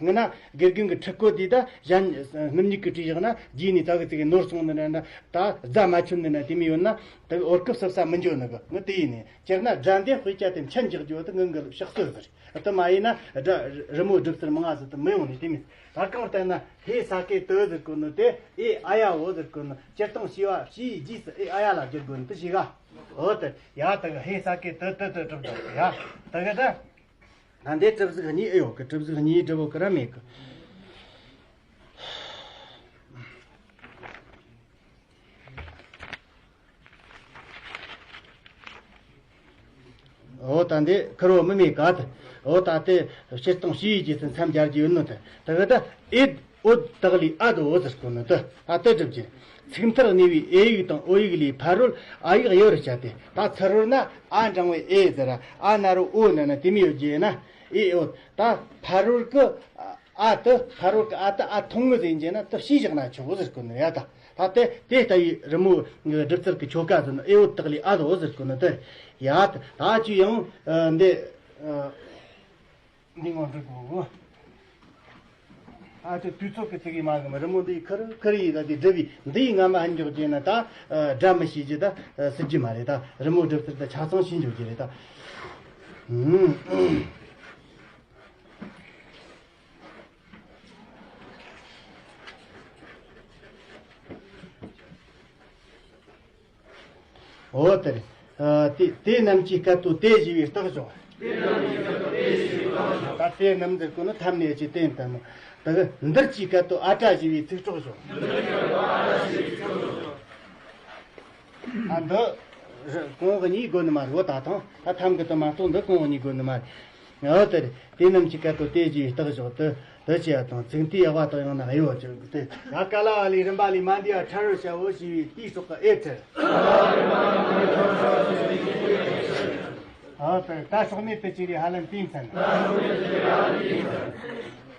སྔ་ན་དགེ་རྒན་གི་ཁྲིད་གོ་དེ་ད་གཞན་སྣུམ་ཉིད་ཀྱི་བྲིས་བཞག་ན་རྗེས་ནས་ད་གི་ཚིག་གི་ནོར་སོང་ནི་ན་ད་རྫ་མ་ཆུད་ནི་ན་དེ་མི་ཡོད་ན། དེ་གི་འོར་སྐབས་སུབ་ས་མི་འཇོག་ནི་གི་ངི་དེ་ཡིན་ནི། སྤྱིར་ན་སྒྲ་འདི་དཔེ་ཆ་དེ་མཆན་རྒྱག་རྒྱུ་དེ་ངི་གི་ཕྱག་སྲོལ་ཟེར། དེ་མ་ཡིན་ན་སྒྲ་རི་མོ་སྒྲུབ་ཚུལ་མང་ང་ཟེར་དུ་མི་ཡོང་ནི་དེ་མིན། ད་གང་ལྟར་ན་ཧེ་ས་ཀེ་ཏུ་ཟེར་གོ་ནི་དེ་ཨེ་ཨ་ཡ་འོ་ཟེར་གོ་ནི་སྤྱིར་བཏང་བྱས་པ་བྱས་རྗེས་སུ་ཨེ་ཨ་ཡ་ལ་བསྒྱུར་དགོས་ནི་དེ་ཞིག་ག་འོ་དེ་ཡ་དེ་གི་ཧེ་ས་ཀེ་ཏུ་ཏུ་ཏུ་གྲུབ་དང་ཡ་དེ་གི་ད་ད་འདི་གྲུབ་གཟུགས་གཉིས་ཨེ་ཡོད་གི། གྲུབ་གཟུགས་གཉིས་སྒྲུབ་བོ་གི་ར་མེད་གི། འོ་ད་འདི་ཁུར་བོ་མི་མེད་ག་ད། འོ་ད་དེ་སྤྱིར་བཏང་ཞེས་རྒྱུ་དེ་མཚམས་སྦྱར་རྒྱུ་ཡོད་ནོ་དེ། ད་གི་ད་ཨེད་ཨོད་དག་ལས་ཨ་དོ་ཟེར་གོ་ནོ་དེ། ད་དེ་སྒྲུབ་རྒྱུ། ཚིག་མཐར་གནས་པའི་ཨེ་ཡིག་དང་ཨོ་ཡིག་ལས་ཕ་རོལ་ཨ་ཡིག་གཡུ་རུ་བྱ་སྟེ། ད་ཚུར་རོལ་ན་ཨ་འགྲེང་བུ་ཨེ་ཟེར། ཨ་ན་རོ་ཨོ་ན་ན་དེ་མོ་ཡོད་རྒྱུ་ཡིན་ན། ཨེ་ཨོད། ད་ཕ་རོལ་གི་ཨ་དེ། ཕ་རོལ་གི་ཨ་དེ་ཨ་ཐུང་ངུ་ཟིག་ཡིན་རྒྱུ་ན་དེ་ཕྱིས་བཞག་ན་ཆོག་ཟེར་གོ་ནོ་ཡ་ད། ད་དེ་དེ་ལྟ་བུའི་རི་མོ་གི་སྒྲུབ་རྩལ་གི་ཆོ་ག་ཟེར་ནོ། ཨེ་ཨོད་དག་ལས་ཨ་དོ་ཟེར་གོ་ནོ་དེ། ཡ་ད་ད་ཅི་ཡང་འདི་འདི་ངོ་འགྲིག་གོ། ཨ་ཅོ་དུས་ཚོད་ཀྱི་ཚིག་གི་མ་གི་རི་མོ་འདི་ཁུར་ཁུར་ཡིས་ད་དེ་སྒྲུབ་པའི་འདི་ཡི་ངམ་ཧན་འཇོག་རྒྱུ་ན་ད་སྒྲ་མི་ཤེས་རྒྱུ་ད་སྲིད་རྒྱུ་མ་རེད། ད་རི་མོ་སྒྲུབ་རྩལ་ད་ཆ་ཚང་ཤེས་འཇོག་རྒྱུ་རེད་ད། འོ་དེ་རེད། ཨ་དེ་དེ་རྣམས་ཀྱི་སྐད་དོད་དེ་ཞེས་པའི་རྟགས་སྦྱོར། ད་དེ་རྣམས་ཟེར་གོ་ནོ་ཐ་སྙད་ཀྱི་རྟགས་དང་ནི། ད་གི་འདིར་གྱི་སྐད་དོད་ཨ་ཏྲ་ཞེས་པའི་ཚིག་གྲོགས་སྦྱོར། ཨ་འདི་རི་གོང་འོག་གཉིས་དགོས་ནི་མ་རེད། འོ་ད་ཐང་ད་ཐམ་གི་དུ་མ་གཏོགས་འདི་གོང་འོག་གཉིས་དགོས་ནི་མ་རེད། འོ་དེ་རེད། དེ་རྣམས་ཀྱི་སྐད་དོད་དེ་ཞེས་པའི་རྟགས་སྦྱོར་དུ། དུ་ཅི་ཡ་དང་ཚིག་མཐའི་དབྱེ་བ་དང་ཡང་ན་དབྱེ་བ་ཅིག་སྟེ། ཡ་ག་ལ་བ་ལས་རིམ་པ་ལས་མ་འདས་པ་ཕྲ་རོལ་བྱའོ་ཞེས་པའི་དེའི་སྲོག་གི་ཨེ་ཕྲ། ཨ་ད་ད་སྲོག་མེད་དུ་གྱུར་པའི་ཧ་ལམ་དེའི་མཚན།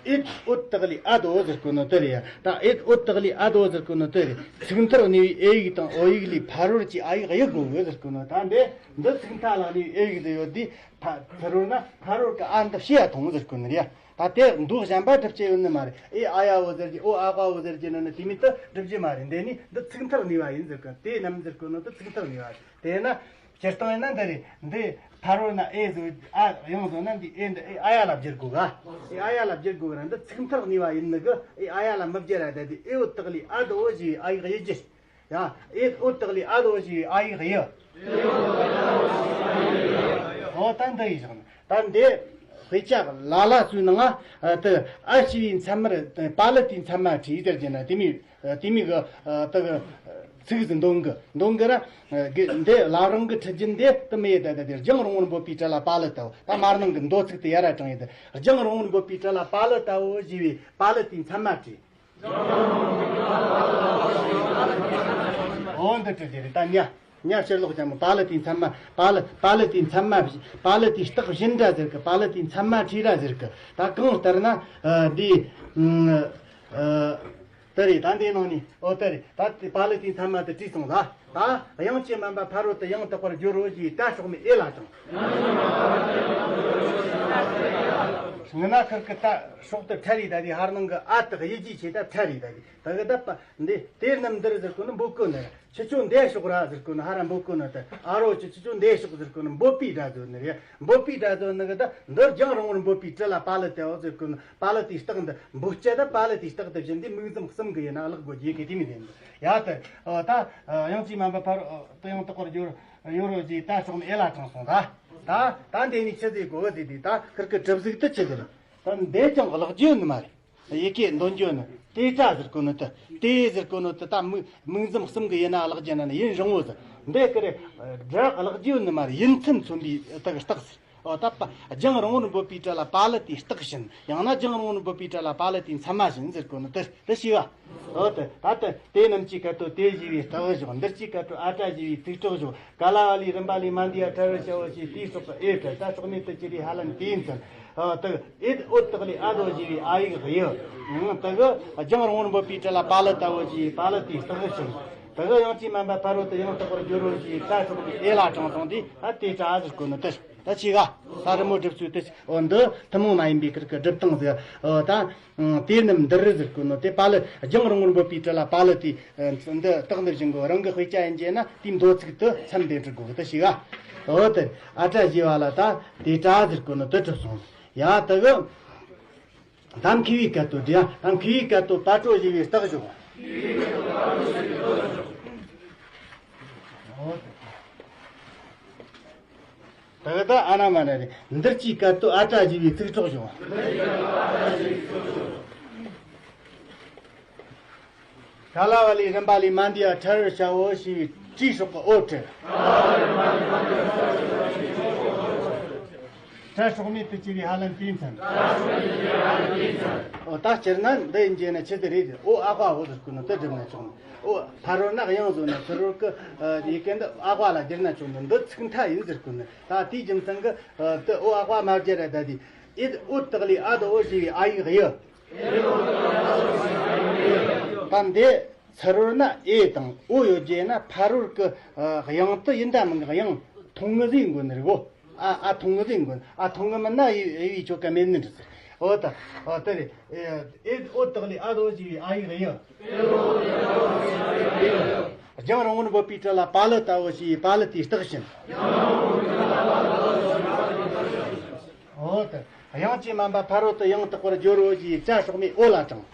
ཨེད་ཨོད་དག་ལས་ཨ་དོ་ཟེར་གོ་ནོ་དེ་རེད་ཡ། ད་ཨེད་ཨོད་དག་ལས་ཨ་དོ་ཟེར་གོ་ནོ་དེ་རེད། ཚིག་མཐར་གནས་པའི་ཨེ་ཡིག་དང་ཨོ་ཡིག་ལས་ཕ་རོལ་གྱི་ཨ་ཡིག་གཡུག་དགོས་གི་ཟེར་གོ་ནོ། ད་འདི་འདི་ཚིག་མཐའ་ལ་གནས་པའི་ཨེ་ཡིག་དེ་ཡོད་དུས། ཕ་ཕ་རོལ་ན་ཕ་རོལ་གི་ཨ་འདི་ཕྱིས་ཡ་ཐོང་ཟེར་གོ་ནི་རེད། ད་དེ་མདོ་གཞན་པ་སྒྲུབ་བྱེད་ཡོད་ནི་མ་རེད། ཨེ་ཨ་ཡ་བོ་ཟེར་གྱི་ཨོ་ཨ་ཀ་བོ་ཟེར་གྱི་ནི་ནི་དེ་མིན་དུ་སྒྲུབ་རྒྱུ་མ་རེད། འདི་ནི་འདི་ཚིག་མཐར་གནས་པ་ཡིན་ཟེར་གི། དེ་རྣམས་ཟེར་གོ་ནོ་དེ་ཚིག་མཐར་གནས་པ་རེད། དེས་ན་སྤྱིར་བཏང་ཡིན་ན་འདི་རེད། འདི་ཕ་རོལ་ན་ཨེ་བཟོ། ཨ་དབྱངས་བཟོ་ན་འདི་ཨེ་འདི་ཨེ་ཨ་ཡ་ལ་བསྒྱུར་དགོས་ག་ཨེ་ཨ་ཡ་ལ་བསྒྱུར་དགོས་ག་ར་འདི་ཚིག་མཐར་གནས་པ་ཡིན་ནི་གི། ཨེ་ཨ་ཡ་ལ་མི་བསྒྱུར་ར། ད་དེ་ཨེ་ཨོ་དག་ལས་ཨ་དོ་ཞེས་པའི་ཨ་ཡིག་གཡུག་རྒྱུ། ཡ། ཨེ་ཨོ་དག་ལས་ཨ་དོ་ཞེས་པའི་ཨ་ཡིག་གཡུག་འོ་ད་འདི་ཡིན་ཞིག་ད་འདི་དཔེ་ཆ་ལ་ལ་ཚོའི་ནང་ང་དེ་ཨ་ཞེས་པའི་མཚན་མར་པ་ལི་ཏའི་མཚན་མ་བྲིས་ཟེར་གྱི་ན་དེ་མོ་དེ་མོ་གི་ད་གི་ཚིག་ཟིག་འདོན་གི་འདོན་གི་ར། འདི་ལ་རང་གི་ཁྲིད་རྒྱུན་འདི་དུ་མི་ཡེ་ད་ད་དེ་རྒྱང་རིང་པོར་འབོད་པའི་སྒྲ་ལ་པ་ལི་ཏའོ། ད་མར་ནང་གི་མདོ་ཚིག་དེ་ཡ་ར་དྲངས་ཡེ་ད། རྒྱང་རིང་པོར་འབོད་པའི་སྒྲ་ལ་པ་ལི་ཏའོ་ཞེས་པའི་པ་ལི་ཏའི་མཚན་མ་བྲིས། འོ་འདི་བྲིས་ཏེ་རེད། ད་ཉ་ཉ་ཕྱིར་ལོག་ཅན་མོ་པ་ལི་ཏའི་མཚན་མ། པ་ལི་པ་ལི་ཏའི་མཚན་མ། པ་ལི་ཏའི་རྟགས་བྱིན་ར་ཟེར་གི། པ་ལི་ཏའི་མཚན་མ་བྲིས་ར་ཟེར་གི། ད་གང་ལྟར་ན་འདི་ད་རེད། ད་འདི་ནང་ནས་འོ་ད་རེད། ད་དེ་པ་ལི་ཏའི་མཚན་མ་དེ་བྲིས་སོང་ད། ད་དབྱངས་ཀྱིས་དམན་པ་ཕ་རོལ་ཏུ་ཡང་དག་པར་སྦྱོར་རོ་ཞེས་ད་སྲོག་མེད་ཨེ་ལ་དྲངས། སྔོན་ན་ཁིར་གི་ད་སྲོག་དེ་ཕྲ་རེད། ད་དེ་ཧར་ནང་གི་ཨ་དེ་གཡུག་རྒྱུའི་ཆེད་ད་ཕྲ་རེད། ད་དེ་ད་གི་ད་པ་འདི་དེ་རྣམས་འདིར་ཟེར་གོ་ནི་འབོད་གོ་ནི། ཁྱེད་ཆོ་འདི་ཤོག་ར་ཟེར་གོ་ནི་ཧར་ར་འབོད་གོ་ནི། ད་ཨ་རོ་ཁྱེད་ཁྱེད་ཆོ་འདི་ཤོག་ཟེར་གོ་ནི་འབོད་པའི་སྒྲ་ཟེར་ནི་རེད། འབོད་པའི་སྒྲ་ཟེར་ནི་གི་ད་འདིར་རྒྱང་རིང་པོར་འབོད་པའི་སྒྲ་ལ་པ་ལི་ཏའོ་ཟེར་གོ་ནི། པ་ལི་ཏའི་རྟགས་འདི་འབོད་སྤྱད་ད་པ་ལི་ཏའི་རྟགས་དེ་བཞིན་དེ་མིང་ཙམ་གསུམ་གི་ཡིན་ན་བརླག་དགོས་རྒྱུ་གི་དེ་མི་ལྡན་འདུག་ཡ་ད་ད་དབྱངས་ཀྱིས་དམན་པ་ཕ་རོལ་ཏུ་ཡང་དག་པར་སྦྱོར་ཡོད་རོ་ཞེས་ད་སྲོག་མེད་ཨེ་ལ་དྲངས་སོང་ད། ད་ད་འདི་ནི་ཆི་ཟིག་གོ་ཟིག་དེ་ད་ཁིར་གི་གྲུབ་གཟུགས་དེ་ཆི་ཟིག་རེད། ད་འདི་ཀྱང་བརླག་རྒྱུ་ནི་མ་རེད། ཡི་གེ་འདོན་རྒྱུ་ནི་ཏེ་ཏྲ་ཟེར་གོ་ནི་དེ། ཏེ་ཟེར་གོ་ནི་དེ་ད་མིང་མིང་ཙམ་གསུམ་གི་ཡིན་ན་བརླག་རྒྱུ་ན་ནི་ཡུན་རིང་བོ་ཟེར། འདི་ཀི་རེ་སྒྲ་བརླག་རྒྱུ་ནི་མ་རེད། ཡུན་ཚད་མཚོན་པའི་དེ་གི་རྟགས་ཟེར། འོ་ད་པ་རྒྱང་རིང་པོར་འབོད་པའི་སྒྲ་ལ་པ་ལི་ཏའི་རྟགས་བྱིན། ཡང་ན་རྒྱང་རིང་པོར་འབོད་པའི་སྒྲ་ལ་པ་ལི་ཏའི་མཚན་མ་བྱིན་ཟེར་གོ་ནི་དེ་དེ་ཤེས་པ། འོ་དེ་ད་དེ་དེ་རྣམས་ཀྱི་སྐད་དོད་དེ་ཞེས་པའི་རྟགས་བཞག་འདིར་གྱི་སྐད་དོད་ཨ་ཏྲ་ཞེས་པའི་ཚིག་གྲོགས་བཞག་ག་ལ་བ་ལས་རིམ་པ་ལས་མ་འདས་པ་ཕྲ་རོལ་བྱའོ་ཞེས་དེའི་སྲོག་གི་ཨེ་ཕྲ། ད་སྲོག་མེད་དུ་གྱུར་པའི་ཧ་ལམ་དེའི་མཚན། ཨ་དེ་ཨེད་ཨོད་དག་ལས་ཨ་དོ་ཞེས་པའི་ཨ་ཡིག་གཡུག་དེ་གི་རྒྱང་རིང་པོར་འབོད་པའི་སྒྲ་ལ་པ་ལི་ཏའོ་ཞེས་པ་ལི་ཏའི་རྟགས་བྱིན། དེ་གི་དབྱངས་ཀྱིས་དམན་པ་ཕ་རོལ་ཏུ་ཡང་དག་པར་སྦྱོར་རོ་ཞེས་ད་སྲོག་གི་ཨེ་ལ་དྲངས་སོང་དུས་ཨ་ཏེ་ཏྲ་ཟེར་གོ་ནི་དེ། ད་ཅི་ག་ད་རི་མོ་སྒྲུབ་ཚུལ་དེ། འོ་འདི་ཐུན་མོང་མ་ཡིན་པའི་ཁིར་གི་སྒྲུབ་སྟངས་ཟེར། འོ་ད་དེ་རྣམས་འདིར་ཟེར་གོ་ནོ་དེ་པ་ལི་རྒྱང་རིང་པོར་འབོད་པའི་སྒྲ་ལ་པ་ལི་ཏའི་འདི་རྟགས་འདིར་བྱིན་དགོས། རང་གི་དཔེ་ཆ་ཡིན་རྒྱུ་ན་དེའི་མདོ་ཚིག་དེ་མཚམས་འདི་འབྲི་དགོས། ད་ཅི་ག་འོ་དེ་ཨ་ཏྲ་ཞེས་པ་ལ་ད་ཏེ་ཏྲ་ཟེར་གོ་ནོ་དེ་གྲུབ་སོང་། ཡ་དེ་གི་ད་མཁས་པའི་སྐད་དོད་འདི་ཡ། ད་མཁས་པའི་སྐད་དོད་པ་ཏྲོ་ཞེས་པའི་རྟགས་བཞག་འོ་དེ། ད་ག་ད་ཨ་ན་མ་ན་རེ་འདིར་གྱི་སྐད་དོད་ཨ་ཏྲ་ཞེས་པའི་ཚིག་གྲོགས་བཞག་ག་ལ་བ་ལས་རིམ་པ་ལས་མ་འདས་པ་ཕྲ་རོལ་བྱའོ་ཞེས་པའི་ཏྲའི་སྲོག་གི་ཨོ་ཏྲ། སྒྲ་སྲོག་མེད་དུ་གྱུར་པའི་ཧ་ལམ་དེའི་མཚན། འོ་ད་སྤྱིར་ན་འདི་ཡིན་རྒྱུ་ན་ཆི་ཟིག་རེད། ཨོ་ཨ་ཀ་འོ་ཟེར་གོ་ནོ་དེ་སྒྲུབ་ན་ཆོག་ནི། ཨོ་ཕ་རོལ་ན་དབྱངས་བཟོ་ན་ཕ་རོལ་གི་ཡི་གེ་འདི་ཨ་ཀ་ལ་བསྒྱུར་ན་ཆོག་ནི། འདི་ཚིག་མཐའ་ཡིན་ཟེར་གོ་ནི། ད་དེའི་རྒྱུ་མཚན་གི་དེ་ཨོ་ཨ་ཀ་མ་བསྒྱུར་ར། ད་དེ་ཨེ་ཨོ་བཏགས་ལས་ཨ་དང་འོ་ཞེས་པའི་ཨ་ཡིག་ཡི། ད་འདི་ཚུ་རོལ་ན་ཨེ་དང་ཨོ་ཡོད་རྒྱུ་ན་ཕ་རོལ་གི་དབྱངས་དེ་ཡིན་ད་མིན་གི་དབྱངས་ཐུང་ངུ་ཟིག་ཡིན་དགོས་ནི་རེད་གོ། ཨ་ཨ་ཐུང་ངུ་ཟིག་ཡིན་དགོས། ཨ་ཐུང་ངུ་མིན་ན་ཡི་ཡི་ཆོ་ག་མེད་ནི་འདྲ་ཟེར། འོ་ད་འོ་དེ་རེད། ཨེ་ཨོ་བཏགས་ལས་ཨ་དང་འོ་ཞེས་པའི་ཨ་ཡིག་ཡི། རྒྱང་རིང་པོར་འབོད་པའི་དྲི་ལ་པ་ལི་ལྟ་བུ་ཞེས་པ་ལི་དེའི་རྟགས་བྱིན། འོ་ད། དབྱངས་ཀྱིས་དམན་པ་ཕ་རོལ་ཏུ་ཡང་དག་པར་སྦྱོར་རོ་ཞེས་སྒྲ་སྲོག་མེད་ཨོ་ལ་དྲངས།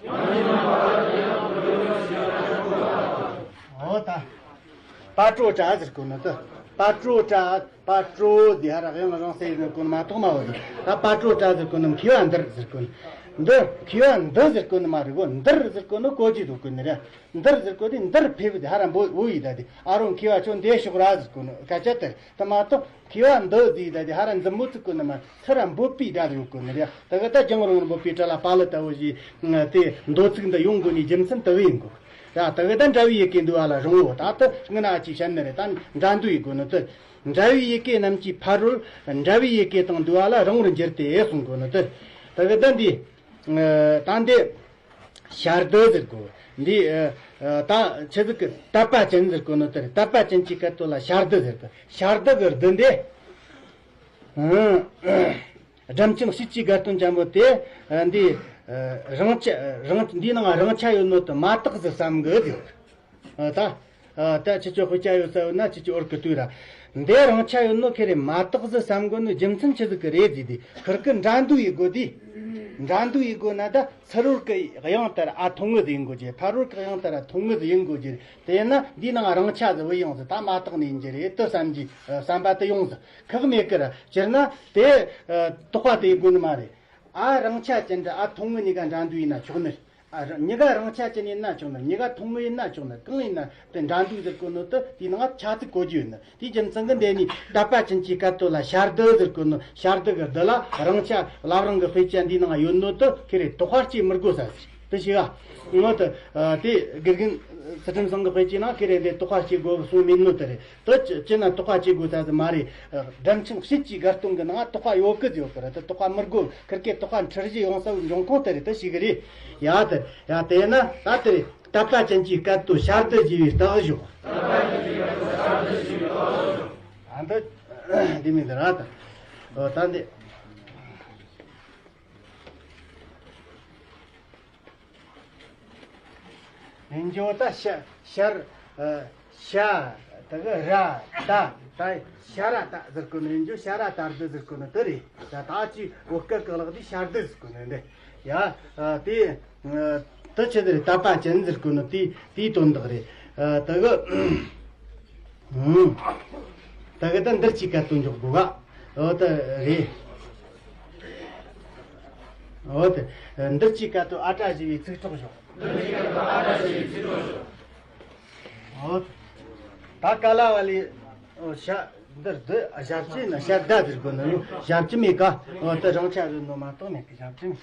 འོ་ད། པ་ཏྲོ་ཏྲ་ཟེར་གོ་ནོ་དེ། པ་ཏྲོ་ཏྲ། པ་ཏྲོ་དེ་ཧ་ར་དབྱངས་རིང་སེ་ཟེར་གོ་ནོ་མ་གཏོགས་མ་འོ་དེ། ད་པ་ཏྲོ་ཏྲ་ཟེར་གོ་ནོ་མཁས་པ་འདིར་ཟེར་གོ་ནོ། འདི་མཁས་པ་འདི་ཟེར་གོ་ནོ་མ་རེད་གོ། འདིར་ཟེར་གོ་ནོ་གོ་རྒྱུ་འདུག་གོ་ནི་རེད། འདིར་ཟེར་གོ་དེ་འདིར་ཕེབས་དེ་ཧ་ར་འབོ་འོ་ཡི་ད་དེ། ཨ་རོ་མཁས་པ་ཁྱོད་འདི་ཤོག་ར་ཟེར་གོ་ནོ་སྐད་ཆ་དེ་རེད། དེ་མ་གཏོགས་མཁས་པ་འདི་ཟེར་ད་དེ་ཧ་ར་འཛིན་མོ་ཚིག་གོ་ནི་མ་ཚུར་ར་འབོད་པའི་སྒྲ་ཡོད་གོ་ནི་རེད། དེ་གི་ད་རྒྱང་རིང་པོར་འབོད་པའི་དྲི་ལ་པ་ལི་ལྟ་བུ་ཞེས་དེ་མདོ་ཚིག་འདི་ཡོང་དགོས་ནི་རྒྱུ་མཚན་དེ་གི་ཡིན་གོ། ཡ་དེ་གི་ད་འདྲ་བའི་ཡི་གེ་འདུས་པ་ལ་རིང་བོ། ད་དེ་སྔ་ན་ཅིག་བཤད་ནི་རེད། ད་འདྲ་འདུས་ཡི་གོ་ནི་དེ། འདྲ་བའི་ཡི་གེ་རྣམས་ཀྱི་ཕ་རོལ་འདྲ་བའི་ཡི་གེ་དང་འདུས་པ་ལ་རིང་བོར་འགྱུར་ཏེ་གསུང་གོ་ནི་དེ། དེ་གི་ད་འདི། ད་འདི་ཞར་དུ་ཟེར་གོ། འདི་ད་ཆི་ཟིག་གི་དད་པ་ཅན་ཟེར་གོ་ནོ་དེ་རེད། དད་པ་ཅན་གྱི་སྐད་དོད་ལ་ཞར་དུ་ཟེར་གི། ཞར་དུ་གི་དུ་འདི། སྒྲ་མཚན་དཔྱིད་ཀྱི་དགའ་སྟོན་ཅན་པོ་དེ། འདི་རིང་ཆ་རིང་འདིའི་ནང་རིང་ཆ་ཡོད་ནོ་དེ་མ་དག་ཟིག་བསམ་གི་ཡོད། ད། ཨ། ད་ཁྱེད་ཚོ་དཔེ་ཆ་ཡོད་ས་ཡོད་ན་ཁྱེད་ཚོ་འོར་གི་ལྟོས་ར། འདི་རིང་ཆ་ཡོད་ནོ་ཁེ་རེ་མ་དག་ཟིག་བསམ་དགོས་ནོ་རྒྱུ་མཚན་ཆི་ཟིག་གི་རེད་ཟེར་དུས། ཁིར་གི་འདྲ་འདུས་ཡེད་དགོས་དུས། འདྲ་འདུས་ཡེད་དགོས་ན་ད་ཚུ་རོལ་གི་དབྱངས་ལྟར་ཨ་ཐུང་ངུ་ཟིག་ཡིན་དགོས་རྒྱུ། ཕ་རོལ་གི་དབྱངས་ལྟར་ཨ་ཐུང་ངུ་ཟིག་ཡིན་དགོས་རྒྱུ། དེ་ན་འདིའི་ནང་རིང་ཆ་ཟིག་བུད་ཡོང་ཟིག་ད་མ་དག་ནི་ཡིན་རྒྱུ་རེད་དུ་བསམ་གྱི་བསམ་པ་དེ་ཡོང་ཟིག་ཁག་མེད་གི་ར། སྤྱིར་ན་དེ་དོགས་པ་དེ་ཡེད་དགོས་ནི་མ་རེད། ཨ་རིང་ཆ་ཅན་འདྲ་ཨ་ཐུང་ངུ་གཉིས་ཀ་འདྲ་འདུས་ཡིན་ན་ཆོག་ནི་རེད། ཨ་ར་གཉིས་ཀ་རིང་ཆ་ཅན་ཡིན་ན་ཆོག་ནི། གཉིས་ཀ་ཐུང་ངུ་ཡིན་ན་ཆོག་ནི། གང་ཡིན་ན་དེ་འདྲ་འདུས་ཟེར་གོ་ནོ་དེ་དེའི་ནང་ཆ་ཚིག་གོ་རྒྱུ་ཡོད་ནི། དེའི་རྒྱུ་མཚན་གི་འདི་ནི་དད་པ་ཅན་གྱི་སྐད་དོད་ལ་ཞར་དུ་ཟེར་གོ་ནོ། ཞར་དུ་གི་དུ་ལ་རིང་ཆ་བླ་བྲང་གི་དཔེ་ཆ་འདིའི་ནང་ཡོད་ནོ་དེ་ཁེ་རེ་དོགས་པ་སྐྱེ་མི་དགོས་ས་ཟེར་དེ་ཞིག་ཨ། ངོ་དེ་དེ་དགེ་རྒན་ཚུལ་ཁྲིམས་ཚང་གི་དཔེ་ཆའི་ནང་ཁེ་རེ་འདི་དོགས་པ་སྐྱེ་དགོས་གསུངས་མེད་ནོ་དེ་རེད། དེ་ཅི་ཅི་ན་དོགས་པ་སྐྱེ་དགོས་ས་ཟིག་མ་རེད། སྒྲ་མཚན་དཔྱིད་ཀྱི་དགའ་སྟོན་གི་ནང་དོགས་པ་ཡོད་གི་ཡོད་གི་རེད། དེ་དོགས་པ་མི་དགོས། ཁིར་ཀའི་དོགས་པ་འཁྲུལ་གཞི་ཡོང་ས་བོའི་འབྱུང་ཁུངས་དེ་རེད། དེ་ཞིག་གི་རེད། ཡ་དེ་ཡ་དེ་ན་ད་དེ་རེད། དད་པ་ཅན་གྱི་སྐད་དོད་ཞར་དུ་བགྱི་བའི་རྟགས་བཞག་ཨ་འདི་འདི་མིན་འདི་ར་ད། འོ་ད་འདི། ཡིན་རྒྱུ་ད་ཤ་ཤར་ཨ་ཤ་ད་གི་ར་ད་ད་ཤ་ར་ད་ཟེར་གོ་ནི། ཡིན་རྒྱུ་ཤ་ར་ད་རྡི་ཟེར་གོ་ནི་དེ་རེད། ད་ད་ཅི་བོད་སྐད་གི་ལག་དེ་ཤར་དུ་ཟེར་གོ་ནི་འདི། ཡ་ཨ་དེ་ཨ་དེ་ཆི་ཟེར་དད་པ་ཅན་ཟེར་གོ་ནི་དེ་དེའི་དོན་དག་རེད། ཨ་ད་གི་ཨུམ། ད་གི་ད་འདིར་ཅིག་སྐད་དོད་འཇོག་དགོས་ག་འོ་ད་རེད། འོ་ད་འདིར་ཅིག་སྐད་དོད་ཨ་བྲ་ཞེས་པའི་ཚིག་གྲོགས་ཞོག་འོ་ད་ཀ་ལ་བ་ལི་འོ་ཤ་འདིར་འདི་ཞབས་ཕྱི་ན་ཤར་ད་ཟེར་དགོས་ནི་ཡོད། ཞབས་ཕྱི་མེད་ག་འོ་ད་རང་ཆ་རེད་ནོ་མ་གཏོགས་མེད་གི། ཞབས་ཕྱི་མེད།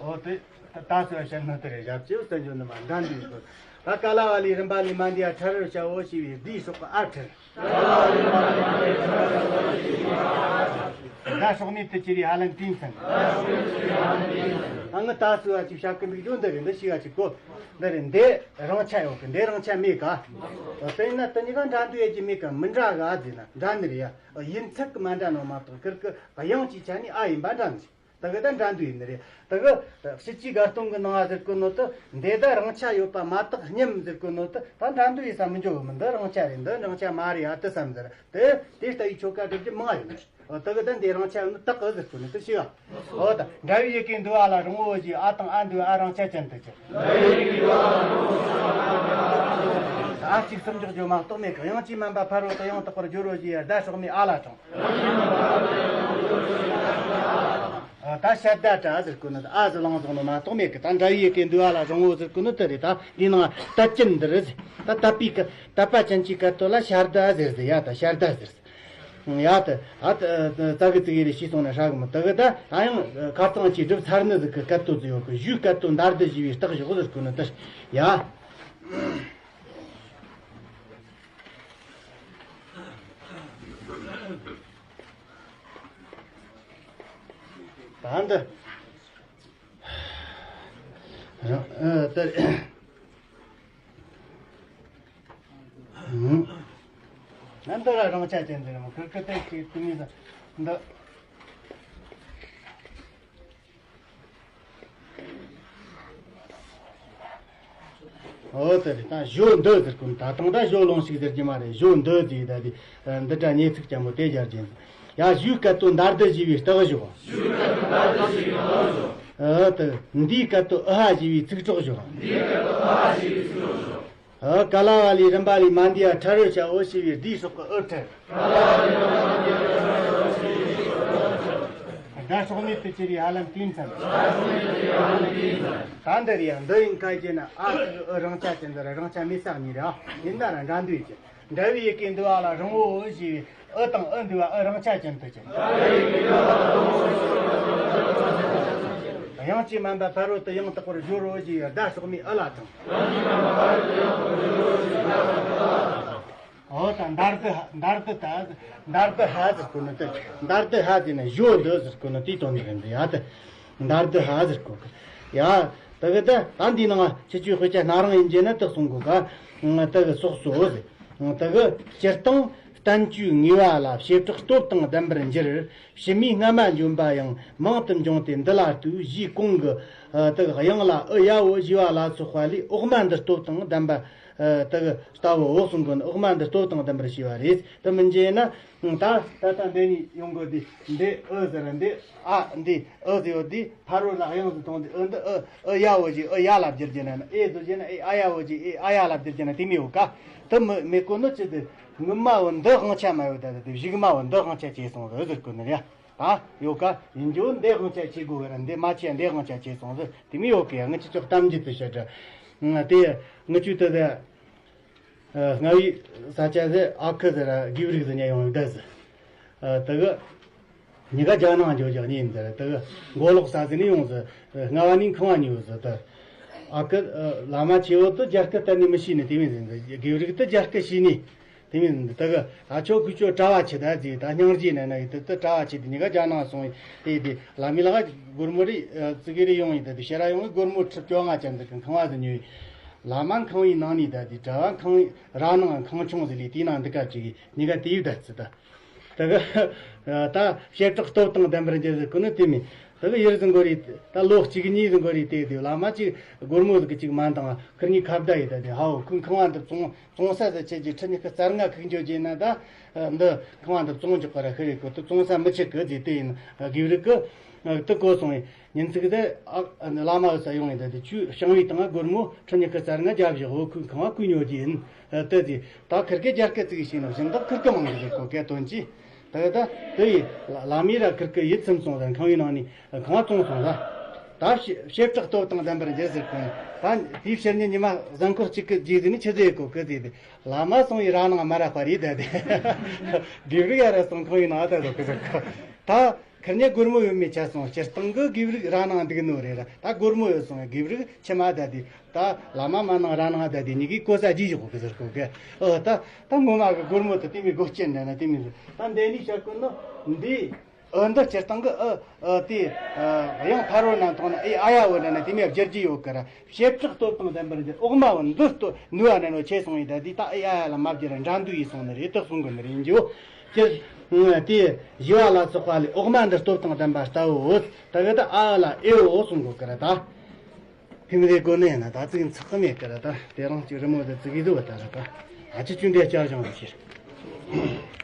འོ་དེ་ད་ད་སུ་བ་ཤར་ན་དེ་རེད། ཞབས་ཕྱི་བསྟན་འཇོག་ནི་མ་འདྲ་འདུས་དགོས། ད་ཀ་ལ་བ་ལི་རིམ་པ་ལས་མ་འདི་ཡ་ཁྲ་རུ་བྱའོ་ཞེས་པའི་འདིའི་སྲོག་གི་ཨ་ཁྲིར། ད་སྲོག་མེད་དུ་གྱུར་པའི་ཧ་ལམ་དེའི་མཚན། ད་ངི་ད་སུ་བ་ཅིག་བཤད་གི་འདུག་རྒྱུ་འདི་རེད། འདི་ཤི་བ་ཅིག་གོ། འདི་རེད། འདི་རང་ཆ་ཡོད་གི། འདི་རང་ཆ་མེད་ག་དཔེར་ན་དེ་གཉིས་ཀ་འདྲ་འདུས་ཡོད་ཀྱི་མེད་ག་མི་འདྲ་ག་ཟེར་ན་འདྲ་ནི་རེད་ཡ། ཡིན་ཚད་གི་མ་འདྲ་ནོ་མ་གཏོགས་ཁིར་གི་དབྱངས་ཀྱི་ཆ་ནས་ཨ་ཡིན་པ་འདྲ་ནི་རེད། ད་གི་ད་འདྲ་འདུས་ཡིན་ནི་རེད། ད་གི་དཔྱིད་ཀྱི་དགའ་སྟོན་གི་ནང་ང་ཟེར་གོ་ནོ་དེ་འདི་ད་རང་ཆ་ཡོད་པ་མ་དག་སྙམ་ཟེར་གོ་ནོ་དེ་ད་འདྲ་འདུས་ཡིན་ས་མི་འཇོག་གི། མི་འདི་རང་ཆ་རེད། འདི་རང་ཆ་མ་རེད་ཨ་དེ་བསམ་ཟེར། དེ་དེ་ལྟ་བུའི་ཆོ་ག་སྒྲུབ་རྒྱུ་མང་ཡོད་ནི་རེད། ད་གི་ད་འདི་རང་ཆ་ཡོད་ནི་དག་གི་ཟེར་གོ་ནི་དེ་ཤེས་པ། འོ་ད་འདྲ་བའི་ཡི་གེ་འདུས་པ་ལ་རིང་བོ་ཞེས། ཨ་དང་ཨ་འདུས་ཨ་རང་ཆ་ཅན་དུ་གྱུར། ཨ་གཅིག་གསུམ་འཇོག་རྒྱུ་མ་གཏོགས་མེད་གི། དབྱངས་ཀྱིས་དམན་པ་ཕ་རོལ་ཏུ་ཡང་དག་པར་སྦྱོར་རོ་ཞེས་སྒྲ་སྲོག་མེད་ཨ་ལ་དྲངས། ད་ཤ་ད་ཏྲ་ཟེར་གོ་ནི་ཨ་ཟེར་ལང་ཟུང་ནི་མ་གཏོགས་མེད་གི། ད་འདྲ་བའི་ཡི་གེ་འདུས་པ་ལ་རིང་བོ་ཟེར་གོ་ནི་དེ་རེད། ད་འདི་ནང་དད་ཅན་འདིར་ཟེར། ད་དད་པའི་སྐད་དད་པ་ཅན་གྱི་སྐད་དོད་ལ་ཤར་ད་ཟེར་ཟེར་ཡ། ད་ཤར་ད་ཟེར་ཟེར། ཡ་ད་ཨ་ད་ཙ་གི་ཙི་གི་རེ་ཤི་སོང་ན་ཧྲ་གི་མི་ད་གི་ད་ད་ཡང་ཁ་རྩང་ཅིག་སྒྲུབ་ཚར་ནི་ཟིག་གི་སྐད་དོད་ཟིག་ཡོད་གི་གཞུའི་སྐད་དོད་འདར་དུ་བཞི་བའི་རྟགས་བཞི་ཟེར་གོ་ནི་ད་ཡ། ད་འདི་རང་ཨ་ད་ཨ་འདི་ར་རང་ཆ་ཅན་འདི་ར་མོ་ཁིར་ཁིར་ཏེ་ཅིག་ཏུ་མི་ཟ་འདི། འོ་དེ་རེད། ད་གཞོ་འདི་ཟེར་གོ་ནི། ད་དང་ད་གཞོ་ལོང་ཞིག་ཟེར་གྱི་མ་རེད། གཞོ་འདི་ཟེར་ད་དེ་འདི་འདྲ་ཉེ་ཚིག་ཅན་པོ་དེ་སྦྱར་གྱིན། ཡ་གཞུའི་སྐད་དོད་འདར་དུ་བཞི་བའི་རྟགས་བཞི། འོ་དེ་འདིའི་སྐད་དོད་ཨུ་ཧ་བཞི་བའི་ཚིག་གྲོགས་བཞི། འདིའི་སྐད་དོད་ཨུ་ཧ་བཞི་བའི་ཚིག་གྲོགས་བཞི། ཨ་ཀ་ལ་བ་ལི་རིམ་པ་ལི་མ་འདི་ཡ་ཁྲ་རོ་ཤ་འོ་ཞི་བའི་འདིའི་སྲོག་གི་ཨུ་ཁྲ། སྒྲ་སྲོག་མེད་དུ་གྱུར་བའི་ཧ་ལམ་དུས་མཚམས། ད་འདིར་ཡང་འདི་ཡིན་ཁ་ཅེ་ན་ཨ་ཨུ་རང་ཆ་ཅན་འདི་ར་རང་ཆ་མེད་ས་གཉིས་རེད། ཡིན་ན་ར་འདྲ་འདུས་ཀྱི་འདྲ་བའི་ཡི་གེ་འདུ་བ་ལ་རང་འོ་འོ་ཞེས་པའི་ཨུ་དང་ཨུ་འདུ་བ་ཨུ་རང་ཆ་ཅན་དུ་གྱུར། དབྱངས་ཀྱིས་དམན་པ་ཕ་རོལ་ཏུ་ཡང་དག་པར་སྦྱོར་རོ་ཞེས་པའི་སྒྲ་སྲོག་མའི་ཨུ་ལ་དང་། འོ་ད་འདར་དུ་འདར་དུ་ད་འདར་དུ་ཧ་ཟེར་གོ་ནི་དེ། འདར་དུ་ཧ་ཟེར་ན་གཞོ་འདི་ཟེར་གོ་ནི་དེའི་དོན་དེ་རེད་འདི་ཡ་དེ། འདར་དུ་ཧ་ཟེར་གོ་གི་ཡ། དེ་གི་དེ་ད་འདི་ནང་ཁྱེད་ཆོས་དཔེ་ཆ་སྣ་རང་ཡིན་རྗེས་ན་དེ་གསུང་གོ་ག་དེ་གི་སོགས་སོ་ཟེར། དེ་གི་སྤྱིར་བཏང་བསྟན་བཅོས་ངེས་པ་ལ་བྱེ་བྲག་སྟོབས་དང་ལྡན་པར་འགྱུར། ཕྱི་མའི་སྔ་མ་འཇོམས་པ་ཡང་མང་དུ་འབྱུང་སྟེ་འདི་ལ་ལྟོས། གཞིའི་གོང་གི་དེ་གི་དབྱངས་ལ་ཨུ་ཡ་འོ་ཞེས་པ་ལ་སོགས་པ་ལས་འོག་མ་འདི་སྟོབས་དང་ལྡན་པ། ཨ་དེ་གི་ལྟ་བུ་འོག་གསུང་གི་འོག་མ་འདི་སྟོབས་དང་ལྡན་པར་བྱས་པ་རེད། དེ་མིན་རྗེས་ན་ད་ད་ལྟ་འདི་ནས་ཡོང་གི་འདི་འདི་ཨུ་ཟེར་འདི་ཨ་འདི་ཨུ་ཟེར་ཡོད་འདི་ཕ་རོལ་ལ་དབྱངས་སུ་གཏོང་འདི་ཨུ་འདི་ཨུ་ཨུ་ཡ་འོ་ཞེས་ཨུ་ཡ་ལ་བསྒྱུར་རྗེས་ན་ཨེ་ཟེར་རྗེས་ན་ཨེ་ཨ་ཡ་འོ་ཞེས་ཨེ་ཨ་ཡ་ལ་བསྒྱུར་རྗེས་ན་དེ་མི་ཡོད་ཀ། དེ་མི་མི་གོ་ནི་ཅི་དེ་ངུ་མ་བོ་འདི་དབང་ཆ་མ་ཡོད་ད་དེ་གཞུག་མ་བོ་འདི་དབང་ཆ་བྱས་སོང་ཟེར་ཟེར་གོ་ནི་རེད། ད་ཡོད་ཀ་ཡིན་རྒྱུ་འདི་དབང་ཆ་ཆེ་དགོས་ར་འདི་མ་ཆེ་འདི་དབང་ཆ་ཆེ་སོང་ཟེར་དེ་མི་ཡོད་ཀི་ཡ། ངི་ཆི་ཅོག་གཏམ་རྒྱུད་དུ་བཤད་འདྲ། དེ་ངི་ཆུ་དུ་ཟེར། སྔ་བའི་ས་ཆ་ཟེར་ཨ་ཁུ་ཟེར་ར་གི་བི་རིག་ཟེར་ཉ་ཡོང་བའི་བསྡད་ཟེར། དེ་གི་ཉི་ག་རྒྱ་ནང་འཇོག་རྒྱག་ནི་ཡིན་ཟེར། དེ་གི་མགོ་ལོག་ས་ཟེར་ནི་ཡོང་ཟེར། སྔ་བ་ནི་ཁང་བ་ཉོས་ཟེར། དེ་ཨ་ཁུ་བླ་མ་ཆེ་བོ་དུ་རྒྱ་སྐད་གཏན་ནས་མི་ཤེས་ནི་དེ་མིན་ཟེར། གི་བི་རིག་དུ་རྒྱ་སྐད་ཤེས་ནི། དེ་མིན་ད་གི་ད་ཆོ་ཁུ་ཆོ་གྲྭ་བ་ཆེ་ད་ཟིག་ད་སྙིང་རྗེ་ན་ན་ཡི་དེ་དེ་གྲྭ་བ་ཆེ་དེ་ཉི་ག་རྒྱ་ནང་སོང་ཡི་དེ་དེ་བླ་མའི་ལག་སྒོར་མོ་རེ་ཙི་གེ་རེ་ཡོང་ཡི་ད་དེ་ཕྱི་ར་ཡོང་ཡི་སྒོར་མོ་ཁྲི་བཅོ་ལྔ་ཅན་ཟིག་གི་ཁང་བ་ཟིག་ཉོས་ཡི། བླ་མ་ཁང་བའི་ནང་ནས་ད་དེ་གྲྭ་བ་ཁང་ར་ནང་ཁང་ཆུང་ཟིག་ལས་དེའི་ནང་འདི་ག་ཅིག་ཉི་ག་དེ་ཡི་ད་ཙི་ད་ད་གི་ད་བྱེ་བྲག་སྟོབས་དང་ལྡན་པར་འགྱུར་ཟིག་གི་ནི་དེ་མིན། ད་གི་ཡུལ་ཟིག་འགོར་ཡི་ད་ལོ་གཅིག་གཉིས་ཟིག་འགོར་ཡི་དེ་དེ་བླ་མ་ཅིག་སྒོར་མོ་ཟིག་གི་ཅིག་མ་འདང་ཁིར་གཉིས་ཁ་བརྡ་ཡི་ད་དེ་ཧའོ་ཁོའི་ཁང་བ་འདི་བཙོང་བཙོང་ས་ཟེར་ཁྱེད་ཀྱིས་ཁྲི་ཉི་ཤུ་རྩ་ལྔ་ཁུག་འཇོག་རྒྱུ་ན་ད། འདི་ཁང་བ་འདི་བཙོང་འཇོག་པ་ར་ཤི་རེ་གོ་དུ་བཙོང་ས་མི་ཆེ་གི་ཟེར་དེ་ཡིན་གི་རིགས་གི། དུ་གོ་སོང་ཡིན་ཉིན་ཚིག་དེ་ཨ་བླ་མ་ཨུ་ས་ཡོང་ཡིན་ད་དེ་ཆུ་ཞང་བའི་སྟེང་སྒོར་མོ་ཁྲི་ཉི་ཤུ་རྩ་ལྔ་རྒྱབ་བཞག་འོ་ཁུག་ཁང་བ་ཁུག་ཉོ་རྒྱུ་ཡིན། དེ་ཟེར་ད་ཁིར་གི་རྒྱ་སྐད་ཙིག་ཤེས་ན་བཞིན་དག་ཁིར་གི་མང་གི་རེད་གོ་གལ་དོན་ཅི། དེ་ད་དེ་ཡི་བླ་མའི་ར་ཁིར་གི་ཡིད་ཚིམ་སོང་ཟེར་ཁང་བའི་ནང་ནས། གང་བ་བཙོང་སོང་ལ། ད་བྱེ་བྱེ་བྲག་སྟོབས་དང་ལྡན་པར་འགྱུར་ཟེར་གོ། ད་དེའི་ཕྱིར་ཉིན་ཉི་མ་གཟའ་འཁོར་གཅིག་གི་རྗེས་ཟིན་ནི་ཆི་ཟེར་གོ་གི་ཟེར་ཏེ། བླ་མ་སོང་ཡི་ར་ནང་མ་ར་པ་རེད་ད་དེ། དེ་རིགས་ཡ་ར་སོང་ཁང་ཡི་ནང་ད་དོ་གི་ཟེར་གོ། ད་ཁིར་ཉེ་སྒོར་མོ་ཡོད་མེད་ཆ་སོང་སྤྱིར་བཏང་གི་དགེ་བ་རིགས་ར་ནང་འདུག་ནོ་རེད་ར། ད་སྒོར་མོ་ཡོད་སོང་ཡ་དགེ་བ་རིགས་ཕྱི་མ་ད་དེ། ད་བླ་མ་མ་ནང་ར་ནང་ད་དེ་གཉིས་ཀའི་གོ་ས་རྒྱས་ཞོག་གི་ཟེར་གོ་གི། ཨོ་ད་ད་ངོ་མ་གི་སྒོར་མོ་དེ་དེ་མི་སྒོ་སྐྱེ་འདྲ་ན་དེ་མི་ཟེར། ད་འདི་ནི་བཤད་གོ་ནོ་འདི། ཨ་འདི་སྤྱིར་བཏང་གི་ཨ་ཨ་དེ་ཨ་དབྱངས་ཕ་རོལ་ན་མཐོང་ན་ཨེ་ཨ་ཡ་འོ་ན་ན་དེ་མོ་བསྒྱུར་རྒྱུ་ཡོད་ཀི་ར། བྱེ་བྲག་སྟོབས་དང་ལྡན་པར་འགྱུར། འོག་མ་བོ་འདི་སྟོ་ནུ་བ་ན་ནོ་ཆེ་སོང་ཡི་ད་དེ་ད་ཨེ་ཨ་ཡ་ལ་མ་བསྒྱུར་ར་འདྲ་འདུག་ཡི་སོང་ནི་རེད་དེ་གསུང་གི་ནི་རེད་འགྱོ། སྤྱིར་དེ་ཞི་བ་ལ་སོགས་པ་ལས་འོག་མ་འདི་སྟོབས་དང་ལྡན་པ་ལྟ་བུའོ། ད་གི་ད་ཨ་ལ་ཨེ་འོ་གསུང་གོ་ཀི་ར་ད། ཕིམ་རེ་གོ་ནས་ན་ད་ཙིག་ཚགས་མེད་ཀི་ར་ད་དེ་རང་ཅིག་རི་མོ་དེ་ཙིག་གི་དུ་བ་ད་ར་ད། ཨ་ཅི་ཅུང་དེ་བསྐྱར་བྱུང་རུ་ཕྱིར།